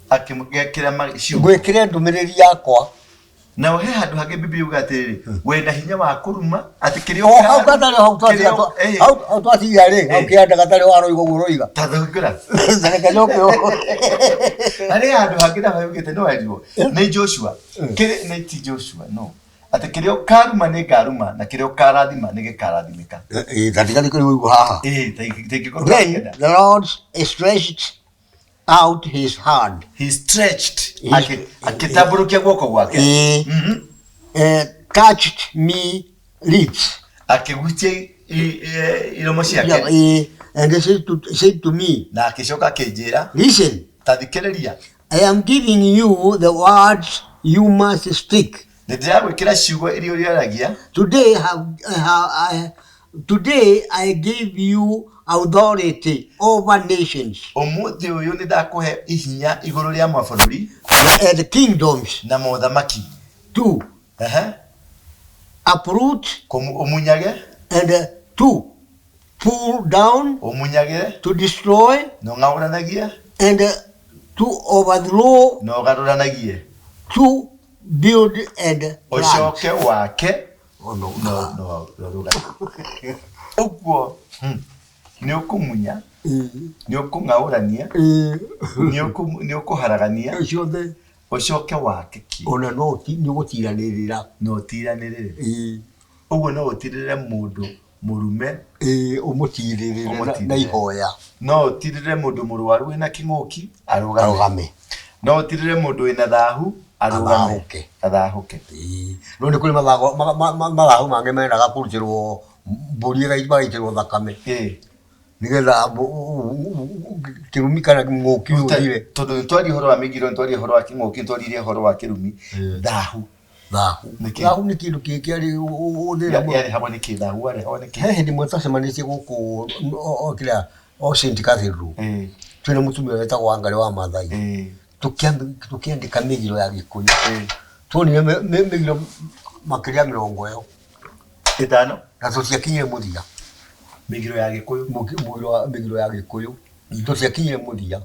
Akĩmekĩra ciugo. Ngwĩkĩre ndũmĩrĩri yakwa. Naho he handũ hangĩ Bibilia yuga atĩrĩrĩ, wĩ na hinya wa kũruma, atĩ kĩrĩa O hau gatarĩ hau twatiga hau twatiga rĩ, hau kĩanda gatarĩ ho aroiga ũguo ũroiga. Ta thungura. Reke njoke ũguo. Harĩ handũ hangĩ naho yugĩte no werirwo nĩ Joshua. Kĩrĩ nĩ ti Joshua no. Atĩ kĩrĩa ũkaruma nĩ ngaruma na kĩrĩa ũkarathima nĩ gĩkarathimĩka. Ĩĩ, ta tiga nĩ kũigua haha. Ĩĩ, ta ingĩkorwo Then ngĩenda. the Lord stretched out his hand. He stretched. Akĩtambũrũkia guoko gwake. Ĩĩ. Touched me lips. Akĩgucia iromo ciake. Ĩĩ. And he said to me, Na akĩcoka akĩnjĩra, "Listen, ta thikĩrĩria, I am giving you the words you must speak. Nĩ ndĩragwĩkĩra ciugo iria ũrĩaragia. Today I give you authority over nations Ũmũthĩ ũyũ nĩ ndakũhe ihinya igũrũ rĩa mabũrũri and kingdoms na mothamaki. To uproot Ũmunyage and to pull down, ũmunyagĩre to destroy na ũng'aũranagie and to overthrow, na ũgarũranagie, to build and plant." Ũcoke wake Oh, no. no no no rũgano. Ũguo nĩ ũkũmunya, nĩ ũkũng'aũrania, nĩ ũkũharagania, Ciothe. Ũcoke wake ki. Ona no nĩ ũgũtiranĩrĩra. Na ũtiranĩrĩre. Ũguo no ũtirĩre mũndũ mũrume. Ĩĩ, ũmũtirĩrĩre na Ũmũtirĩrĩre. ihoya. No ũtirĩre mũndũ mũrwaru wĩna kĩng'ũki arũgame. Arũgame. No ũtirĩre mũndũ wĩna thahu arũgame. Athahũke. Athahũke. Ĩĩ. No nĩ kũrĩ mathahu mangĩ mendaga kũrutĩrwo mbũri magaitĩrwo thakame nĩgetha kĩrumi kana ng'ũki ũthire. Tondũ nĩ twaria ũhoro wa mĩgiro, nĩ twaria ũhoro wa kĩng'ũki, nĩ twaririe ũhoro wa kĩrumi, thahu. Thahu. Nĩkĩ? Thahu nĩ kĩndũ kĩarĩ ũthĩra mũno. Yarĩ hamwe nĩkĩ? Thahu warĩ hamwe nĩkĩ? He hĩndĩ ĩmwe twacemanĩtie gũkũ kĩrĩa o St. Cathedral, twĩna mũtumia wetagwo Wangarĩ wa Mathai, tũkĩandĩka mĩgiro ya Gĩkũyũ. Tuonire mĩgiro makĩria ya 50 ĩtano na tũtiakinyire mũthia. Mĩgiro ya Gĩkũyũ. Mĩgiro ya Gĩkũyũ tũtiakinyire mũthia.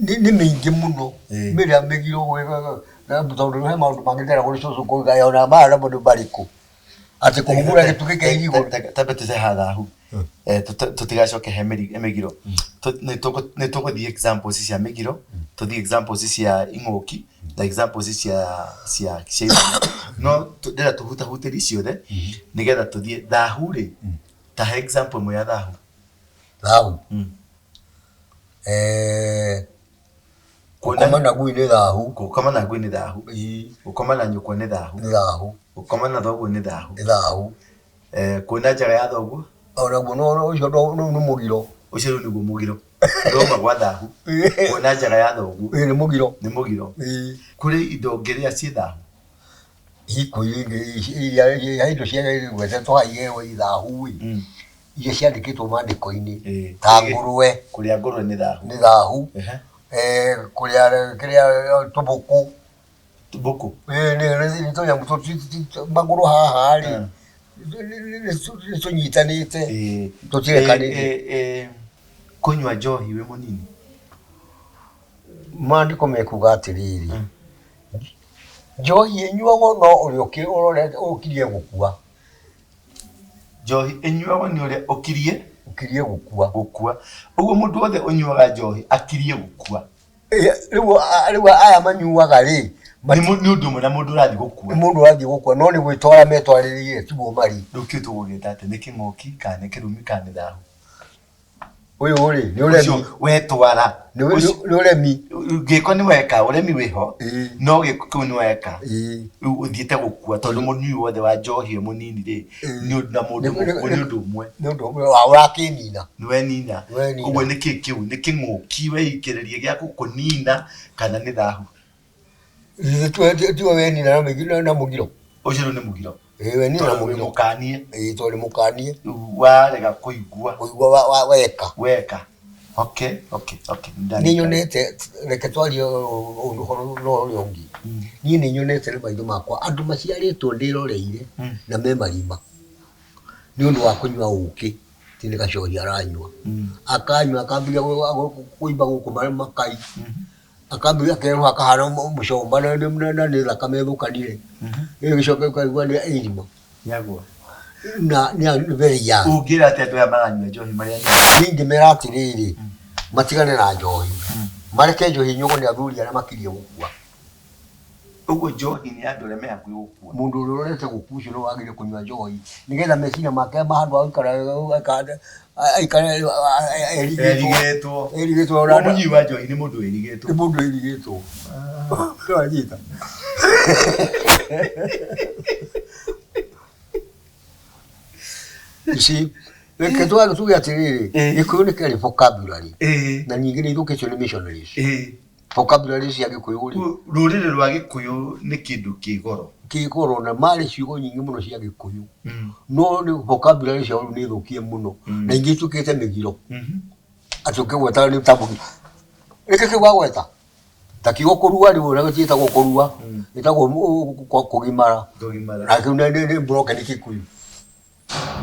Nĩ mĩingĩ mũno mĩrĩa mĩgiro tondũ he maũndũ mangĩ nderagwo nĩ cũcũ kũiga ona maya namo nĩ marĩkũ, atĩ kũhumũra gĩtugĩ kĩa irigũ. Tambe tũte ha thahu. Tũtigacoke he mĩgiro. Nĩ tũgũthiĩ examples cia mĩgiro, tũthiĩ examples cia ing'ũki na examples cia irumi, no ndĩrenda tũhutahutĩrie ciothe nĩgetha tũthiĩ thahu rĩ. Ta he example ĩmwe ya thahu. Thahu? Kuona gũkoma na ngui nĩ thahu. Gũkoma na ngui nĩ thahu. Gũkoma na nyũkwa nĩ thahu. Nĩ thahu. Gũkoma na thoguo nĩ thahu. Nĩ thahu. Kuona njaga ya thoguo? Onaguo no ũcio no nĩ mũgiro. Ũcio rĩu nĩguo mũgiro ndoma gwa thahu, kuona njaga ya thoguo. Ĩĩ, nĩ mũgiro. Nĩ mũgiro. Kũrĩ indo ngĩrĩa ciĩ thahu? Ikũ iria indo cia haigĩrwo ithahu ĩ, iria ciandĩkĩtwo maandĩko-inĩ ta ngũrwe. Kũrĩa ngũrwe nĩ thahu. Nĩ thahu. Kũrĩa kĩrĩa tũbũkũ. Mbũkũ. Ĩĩ, nĩ tũnyamũ magũrũ haha rĩ, nĩ tũnyitanĩte, tũtirekanĩte. Kũnyua njohi wĩ mũnini? Maandĩko mekuga atĩrĩrĩ, njohi ĩnyuagwo no ũrĩa ũkirie gũkua. Njohi ĩnyuagwo nĩ ũrĩa ũkirie ũkirie gũkua. Gũkua. Ũguo mũndũ wothe ũnyuaga njohi akirie gũkua. Rĩu aya manyuaga rĩ, Nĩ ũndũ ũmwe na mũndũ ũrathiĩ gũkua. Nĩ mũndũ ũrathiĩ gũkua, no nĩ gwĩtwara metwarĩrĩire, tiguo marĩ. Rĩu kĩu tũgũgĩta atĩ nĩ kĩng'ũki kana nĩ kĩrumi kana nĩ thahu? Ũyũ rĩ nĩ ũremi. Ũcio wetwara. Nĩ nĩ ũremi. Gĩko nĩ weka, ũremi wĩho, Ĩĩ. no gĩko kĩu nĩ weka. Ĩĩ. Rĩu ũthiĩte gũkua tondũ mũnyui wothe wa njohi e mũnini rĩ, nĩ ũndũ na mũndũ Nĩ- mũkuũ nĩ ũndũ ũmwe. Nĩ ũndũ ũmwe wa ũrakĩnina. Nĩ wenina. Wenina. Ũguo nĩ kĩ kĩu? Nĩ kĩng'ũki weikĩrĩria gĩa gũkũnina kana nĩ thahu? Githĩ tiwe wenina na mĩgiro na mũgiro? Ũcio rĩu nĩ mũgiro. Ĩĩ wenina na Tondũ wĩ mũgiro. mũkanie. Ĩĩ tondũ nĩ mũkanie. Rĩu warega kũigua. Kũigua weka. Weka. Okay, okay, okay. Nĩ nyonete, reke twarie ũhoro ũrĩa ũngĩ. Niĩ nĩ nyonete na maitho makwa andũ maciarĩtwo ndĩroreire na me marima nĩ ũndũ wa kũnyua ũkĩ ti nĩ gacohi aranyua. Akanyua akambĩrĩria kũimba gũkũ makai. Akambĩrĩria akerũha akahana mũcomba na nĩ thakame ĩthũkanire. Ĩgĩcoka ĩkaigua nĩ irima. Nĩagwa. Na nĩ very young. Ũngĩra atĩa andũ aya maranyua njohi marĩ anini? Niĩ ingĩmera atĩrĩrĩ, matigane na njohi. Mareke njohi ĩnyuagwo nĩ athuri arĩa makiriĩ gũkua. Ũguo njohi nĩ ya andũ arĩa me hakuhĩ gũkua. Mũndũ ũrĩa ũrorete gũkua ũcio nĩwe wagĩrĩire kũnyua njohi nĩgetha meciria make handũ ha gũikara aikare erigĩtwo. Erigĩtwo. Erigĩtwo Ũguo mũnyui wa njohi nĩ mũndũ wĩrigĩtwo. Nĩ mũndũ wĩrigĩtwo. Nĩwanyita? You see, reke tuge atĩrĩrĩ, Gĩkũyũ nĩ kĩarĩ vocabulary na ningĩ nĩ ithũkĩtio nĩ missionaries. Vocabulary cia Gĩkũyũ rĩ, Rũrĩrĩ rwa Gĩkũyũ nĩ kĩndũ kĩ goro. Kĩ goro na marĩ ciugo nyingĩ mũno cia Gĩkũyũ. No nĩ vocabulary ciao rĩu nĩ thũkie mũno na ingĩ ituĩkĩte mĩgiro. Atĩ ũkĩgweta nĩ ta mũgiro. Reke kĩu wagweta. Ta kiugo kũrua rĩu ũrĩa gĩtiĩtagwo kũrua, gĩtagwo kũgimara. Kũgimara. Na kĩu nĩ broken Kikuyu.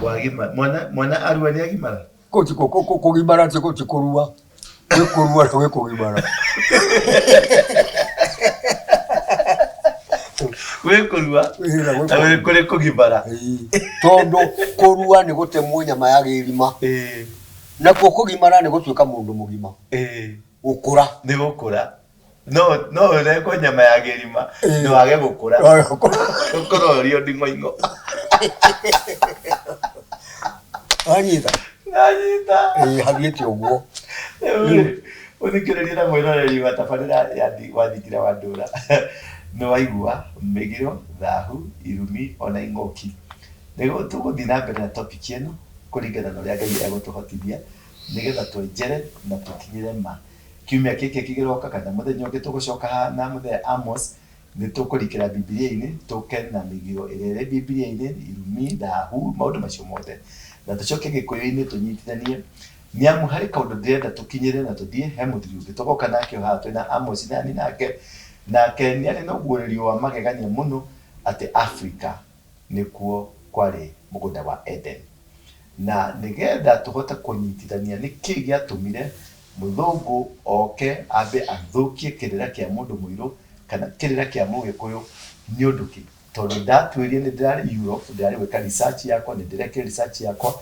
Wagima, mwana mwana arua nĩ agimara? Kũu ti kũgimara ti ti kũrua. Gwĩ kũrua na gwĩ kũgimara. Gwĩ kũrua Ĩĩ, na gwĩ na gwĩ kũrĩ kũgimara. Ĩĩ. Tondũ kũrua nĩ gũtemwo nyama ya gĩrima. Nakuo kũgimara nĩ gũtuĩka mũndũ mũgima. Gũkũra. Nĩ gũkũra. No no ũrekwo nyama ya gĩrima Ĩĩ. no wage gũkũra. Wage gũkũra. Ũkorwo ũrĩ o nding'oing'o. Wanyita? Ndanyita. Ĩĩ hathiĩte ũguo. Rĩu rĩ, mũthikĩrĩria na mwĩroreri wa tabarĩra ya wa Thingira wa Ndũra nĩ waigua mĩgiro, thahu, irumi ona ing'ũki. Nĩguo tũgũthiĩ na mbere na topic ĩno kũringana na ũrĩa Ngai egũtũhotithia nĩgetha twenjere na tũkinyĩre ma. Kiumia gĩkĩ kĩroka kana mũthenya ũngĩ tũgũcoka haha na mũthee Amos nĩ tũkũrikĩra Bibilia-inĩ tũke na mĩgiro ĩrĩa ĩrĩ Bibilia-inĩ, irumi, thahu, maũndũ macio mothe. Na tũcoke Gĩkũyũ-inĩ tũnyitithanie nĩ amu harĩ kaũndũ ndĩrenda tũkinyĩre na tũthiĩ he mũthuri ũngĩ tũgoka nake o haha twĩna Amos nani nake. Nake nĩ arĩ na ũguũrĩrio wa magegania mũno atĩ Africa nĩkuo kwarĩ mũgũnda wa Eden. Na nĩgetha tũhote kũnyitithania nĩkĩ gĩatũmire mũthũngũ oke ambe athũkie kĩrĩra kĩa mũndũ mũirũ kana kĩrĩra kĩa mũgĩkũyũ nĩ ũndũ kĩ? Tondũ ndatuĩria nĩ ndĩrarĩ Europe, ndĩrarĩ gwĩka research yakwa, nĩ ndĩrekire research yakwa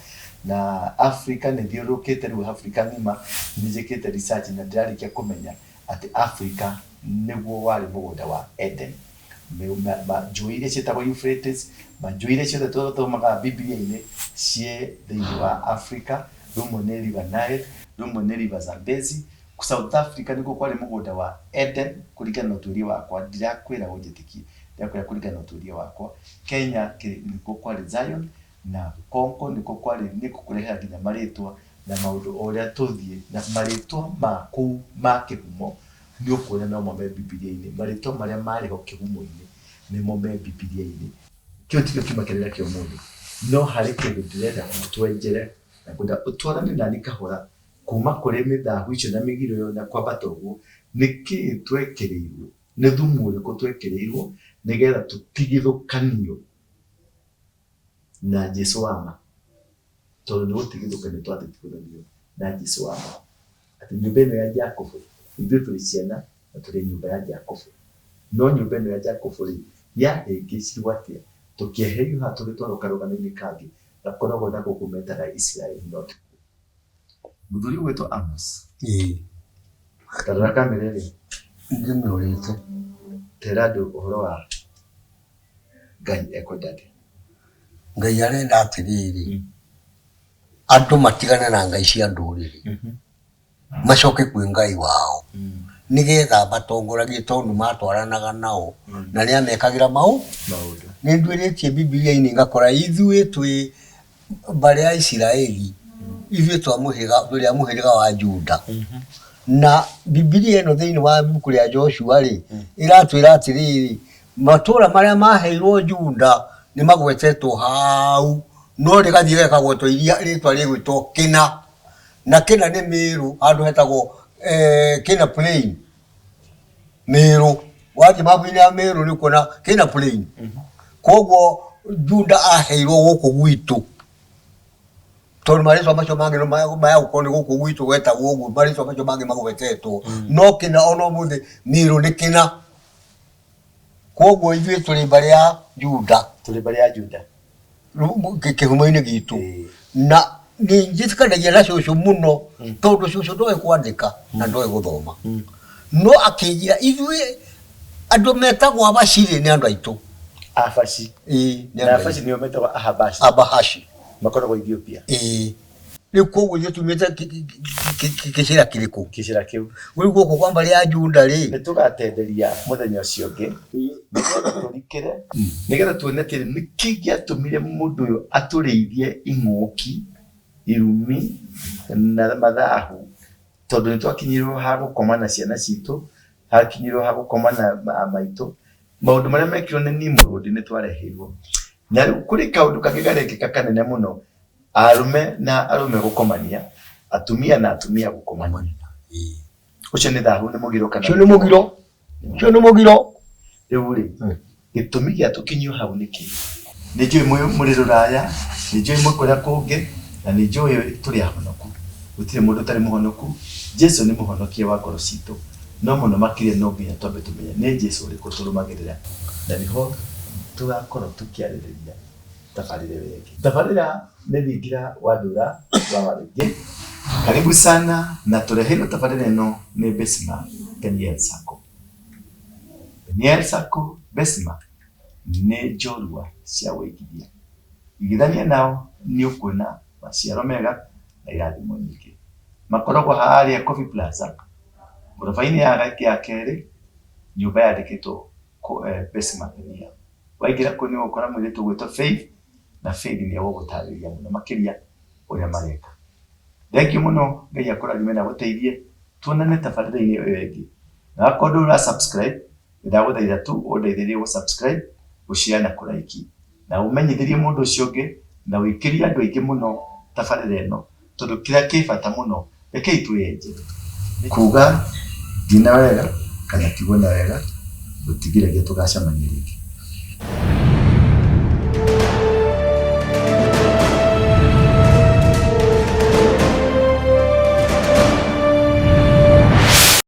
na Africa nĩ thiũrũrũkĩte rĩu Africa ng'ima nĩ njĩkĩte research na ndĩrarĩkia kũmenya atĩ Africa nĩguo warĩ mũgũnda wa Eden. Njũĩ iria ciĩtagwo Euphrates, njũĩ iria ciothe tũthomaga Bibilia-inĩ ciĩ thĩinĩ wa Africa, rũmwe nĩ River Nile, rũmwe nĩ River Zambezi. South Africa nĩkuo kwarĩ mũgũnda wa Eden kũringana na ũtuĩria wakwa, ndirakwĩra ũnjĩtĩkie, ndĩrakwĩra kũringana na ũtuĩria wakwa. Kenya nĩkuo kwarĩ Zion na Congo nĩkuo kwarĩ, nĩngũkũrehera nginya marĩtwa na maũndũ o ũrĩa tũthiĩ na marĩtwa ma kũu ma kĩhumo nĩ ũkuona nomo me Bibilia-inĩ. Marĩtwa marĩa marĩ ho kĩhumo-inĩ nĩmo me Bibilia-inĩ. Kĩu tikĩo kiuma kĩrĩra kĩa ũmũthĩ, no harĩ kĩndũ ndĩrenda twenjere na ngwenda ũtwarane nani kahora kuma kũrĩ mĩthahu icio na mĩgiro ĩyo na kwambata ũguo, nĩkĩĩ twekĩrĩirwo, nĩ thumu ũrĩkũ twekĩrĩirwo nĩgetha tũtigithũkanio na Jesu wa ma, tondũ nĩ gũtigithũkanio twatigithũkanio na Jesu wa ma. Atĩ nyũmba ĩno ya Jakubu, ithuĩ tũrĩ ciana na tũrĩ nyũmba ya Jakubu. No nyũmba ĩno ya Jakubu rĩ, yahĩngĩcirwo atĩa? Tũkĩeherio haha tũgĩtwarwo karũgano-inĩ kangĩ gakoragwo na gũkũ metaga Isiraeli not kuo. Mũthuri ũgwĩtwo Amos. Ĩĩ. Ta rora kamera ĩrĩa. Ndĩmĩrorete. Tera andũ ũhoro wa Ngai ekwenda atĩa. Ngai arenda atĩrĩrĩ, Andũ matigane na ngai cia ndũrĩrĩ, macoke kwĩ Ngai wao, nĩgetha matongoragie tondũ matwaranaga nao na nĩ amekagĩra maũ. Maũndũ. Nĩ nduĩrĩtie Bibilia-inĩ ngakora ithuĩ twĩ mbarĩ ya Isiraeli, ithuĩ twa mũhĩrĩga, tũrĩ a mũhĩrĩga wa Juda. Na Bibilia ĩno thĩinĩ wa ibuku rĩa Joshua rĩ, ĩratwĩra atĩrĩrĩ, matũũra marĩa maheirwo Juda nĩ magwetetwo hau, no rĩgathiĩ rĩkagwetwo iria rĩtwa rĩgwĩtwo Kĩna. Na Kĩna nĩ Mĩrũ, handũ hetagwo Kĩna Plain, Mĩrũ. Wathiĩ mabu-inĩ ya Mĩrũ nĩ ũkuona Kĩna Plain. Koguo Juda aheirwo gũkũ gwitũ, tondũ marĩtwa macio mangĩ no maya gũkorwo nĩ gũkũ gwitũ gwetagwo ũguo, marĩtwa macio mangĩ magwetetwo. No Kĩna ona ũmũthĩ Mĩrũ nĩ Kĩna. Koguo ithuĩ tũrĩ mbarĩ ya Juda. Tũrĩ mbarĩ ya Juda. Kĩhumo-inĩ gitũ. Na nĩ njĩtĩkanagia na cũcũ mũno, tondũ cũcũ ndoĩ kwandĩka na ndoĩ gũthoma. No akĩnjĩra ithuĩ andũ metagwo Abashirĩ nĩ andũ aitũ. Abashi. Ĩĩ, nĩ Na andũ aitũ. Abashi nĩo metagwo Ahabashi. Abahashi. Makoragwo Ethiopia. Ĩĩ. Rĩu koguo ithuĩ tumĩte kĩcĩra kĩrĩkũ? Kĩcĩra kĩu. Rĩu gũkũ kwa mbarĩ ya Juda rĩ. Nĩ tũgatenderia mũthenya ũcio ũngĩ, nĩgetha tũrikĩre, nĩgetha tuone atĩrĩ, nĩkĩ gĩatũmire mũndũ ũyũ atũrĩithie ing'ũki, irumi, na mathahu, tondũ nĩ twakinyĩirwo ha gũkoma na ciana citũ, hakinyĩirwo ha gũkoma na a maitũ, maũndũ marĩa mekirwo nĩ Nimrod nĩ twareheirwo. Na rĩu kũrĩ kaũndũ kangĩ karekĩka kanene mũno, Arũme na arũme gũkomania, atumia na atumia gũkomania. Ũcio nĩ thahu, nĩ mũgiro kana? Ũcio nĩ mũgiro. Ũcio nĩ mũgiro. Rĩu rĩ, gĩtũmi gĩa tũkinyio hau nĩ kĩ? Nĩ njũĩ mũrĩ rũraya, nĩ njũĩ mwĩ kũrĩa kũngĩ, na nĩ njũĩ tũrĩ ahonoku. Gũtirĩ mũndũ ũtarĩ mũhonoku. Jesu nĩ mũhonokia wa ngoro citũ. No mũno makĩria no nginya twambe tũmenye nĩ Jesu ũrĩkũ tũrũmagĩrĩra. Na nĩho tũgakorwo tũkĩarĩrĩria tabarĩra ĩyo ĩngĩ. Tabarĩra nĩ thingira wa ndũra wa Warũingĩ. Karibu sana na tũreheirwo tabarĩra ĩno nĩ Besma Peniel Sacco. Peniel Sacco Besma nĩ njorua cia wĩigithia. Igithania nao nĩ ũkuona maciaro mega na irathimo nyingĩ. Makoragwo harĩa Coffee Plaza, ngoroba-inĩ ya kerĩ, nyũmba yandĩkĩtwo Besma Peniel. Waingĩra kũu nĩ ũgũkora mũirĩtu ũgwĩtwo Faith, na Faith nĩ egũgũtarĩria mũno makĩria ũrĩa mareka. Thengiũ mũno, Ngai akũrathime na agũteithie. Tuonane tabarĩra-inĩ ĩyo ĩngĩ. Na wakorwo ndũrĩ ũra subscribe, nĩ ndagũthaitha tu ũndeithĩrĩrie gũ subscribe, gũ share na kũ like. Na ũmenyithĩrie mũndũ ũcio ũngĩ, na ũikĩrie andũ aingĩ mũno tabarĩra ĩno, tondũ kĩrĩa kĩ bata mũno, rekei twĩyenje. Kuga ndina wega kana tiguo na wega, gũtigiragia tũgacemania rĩngĩ.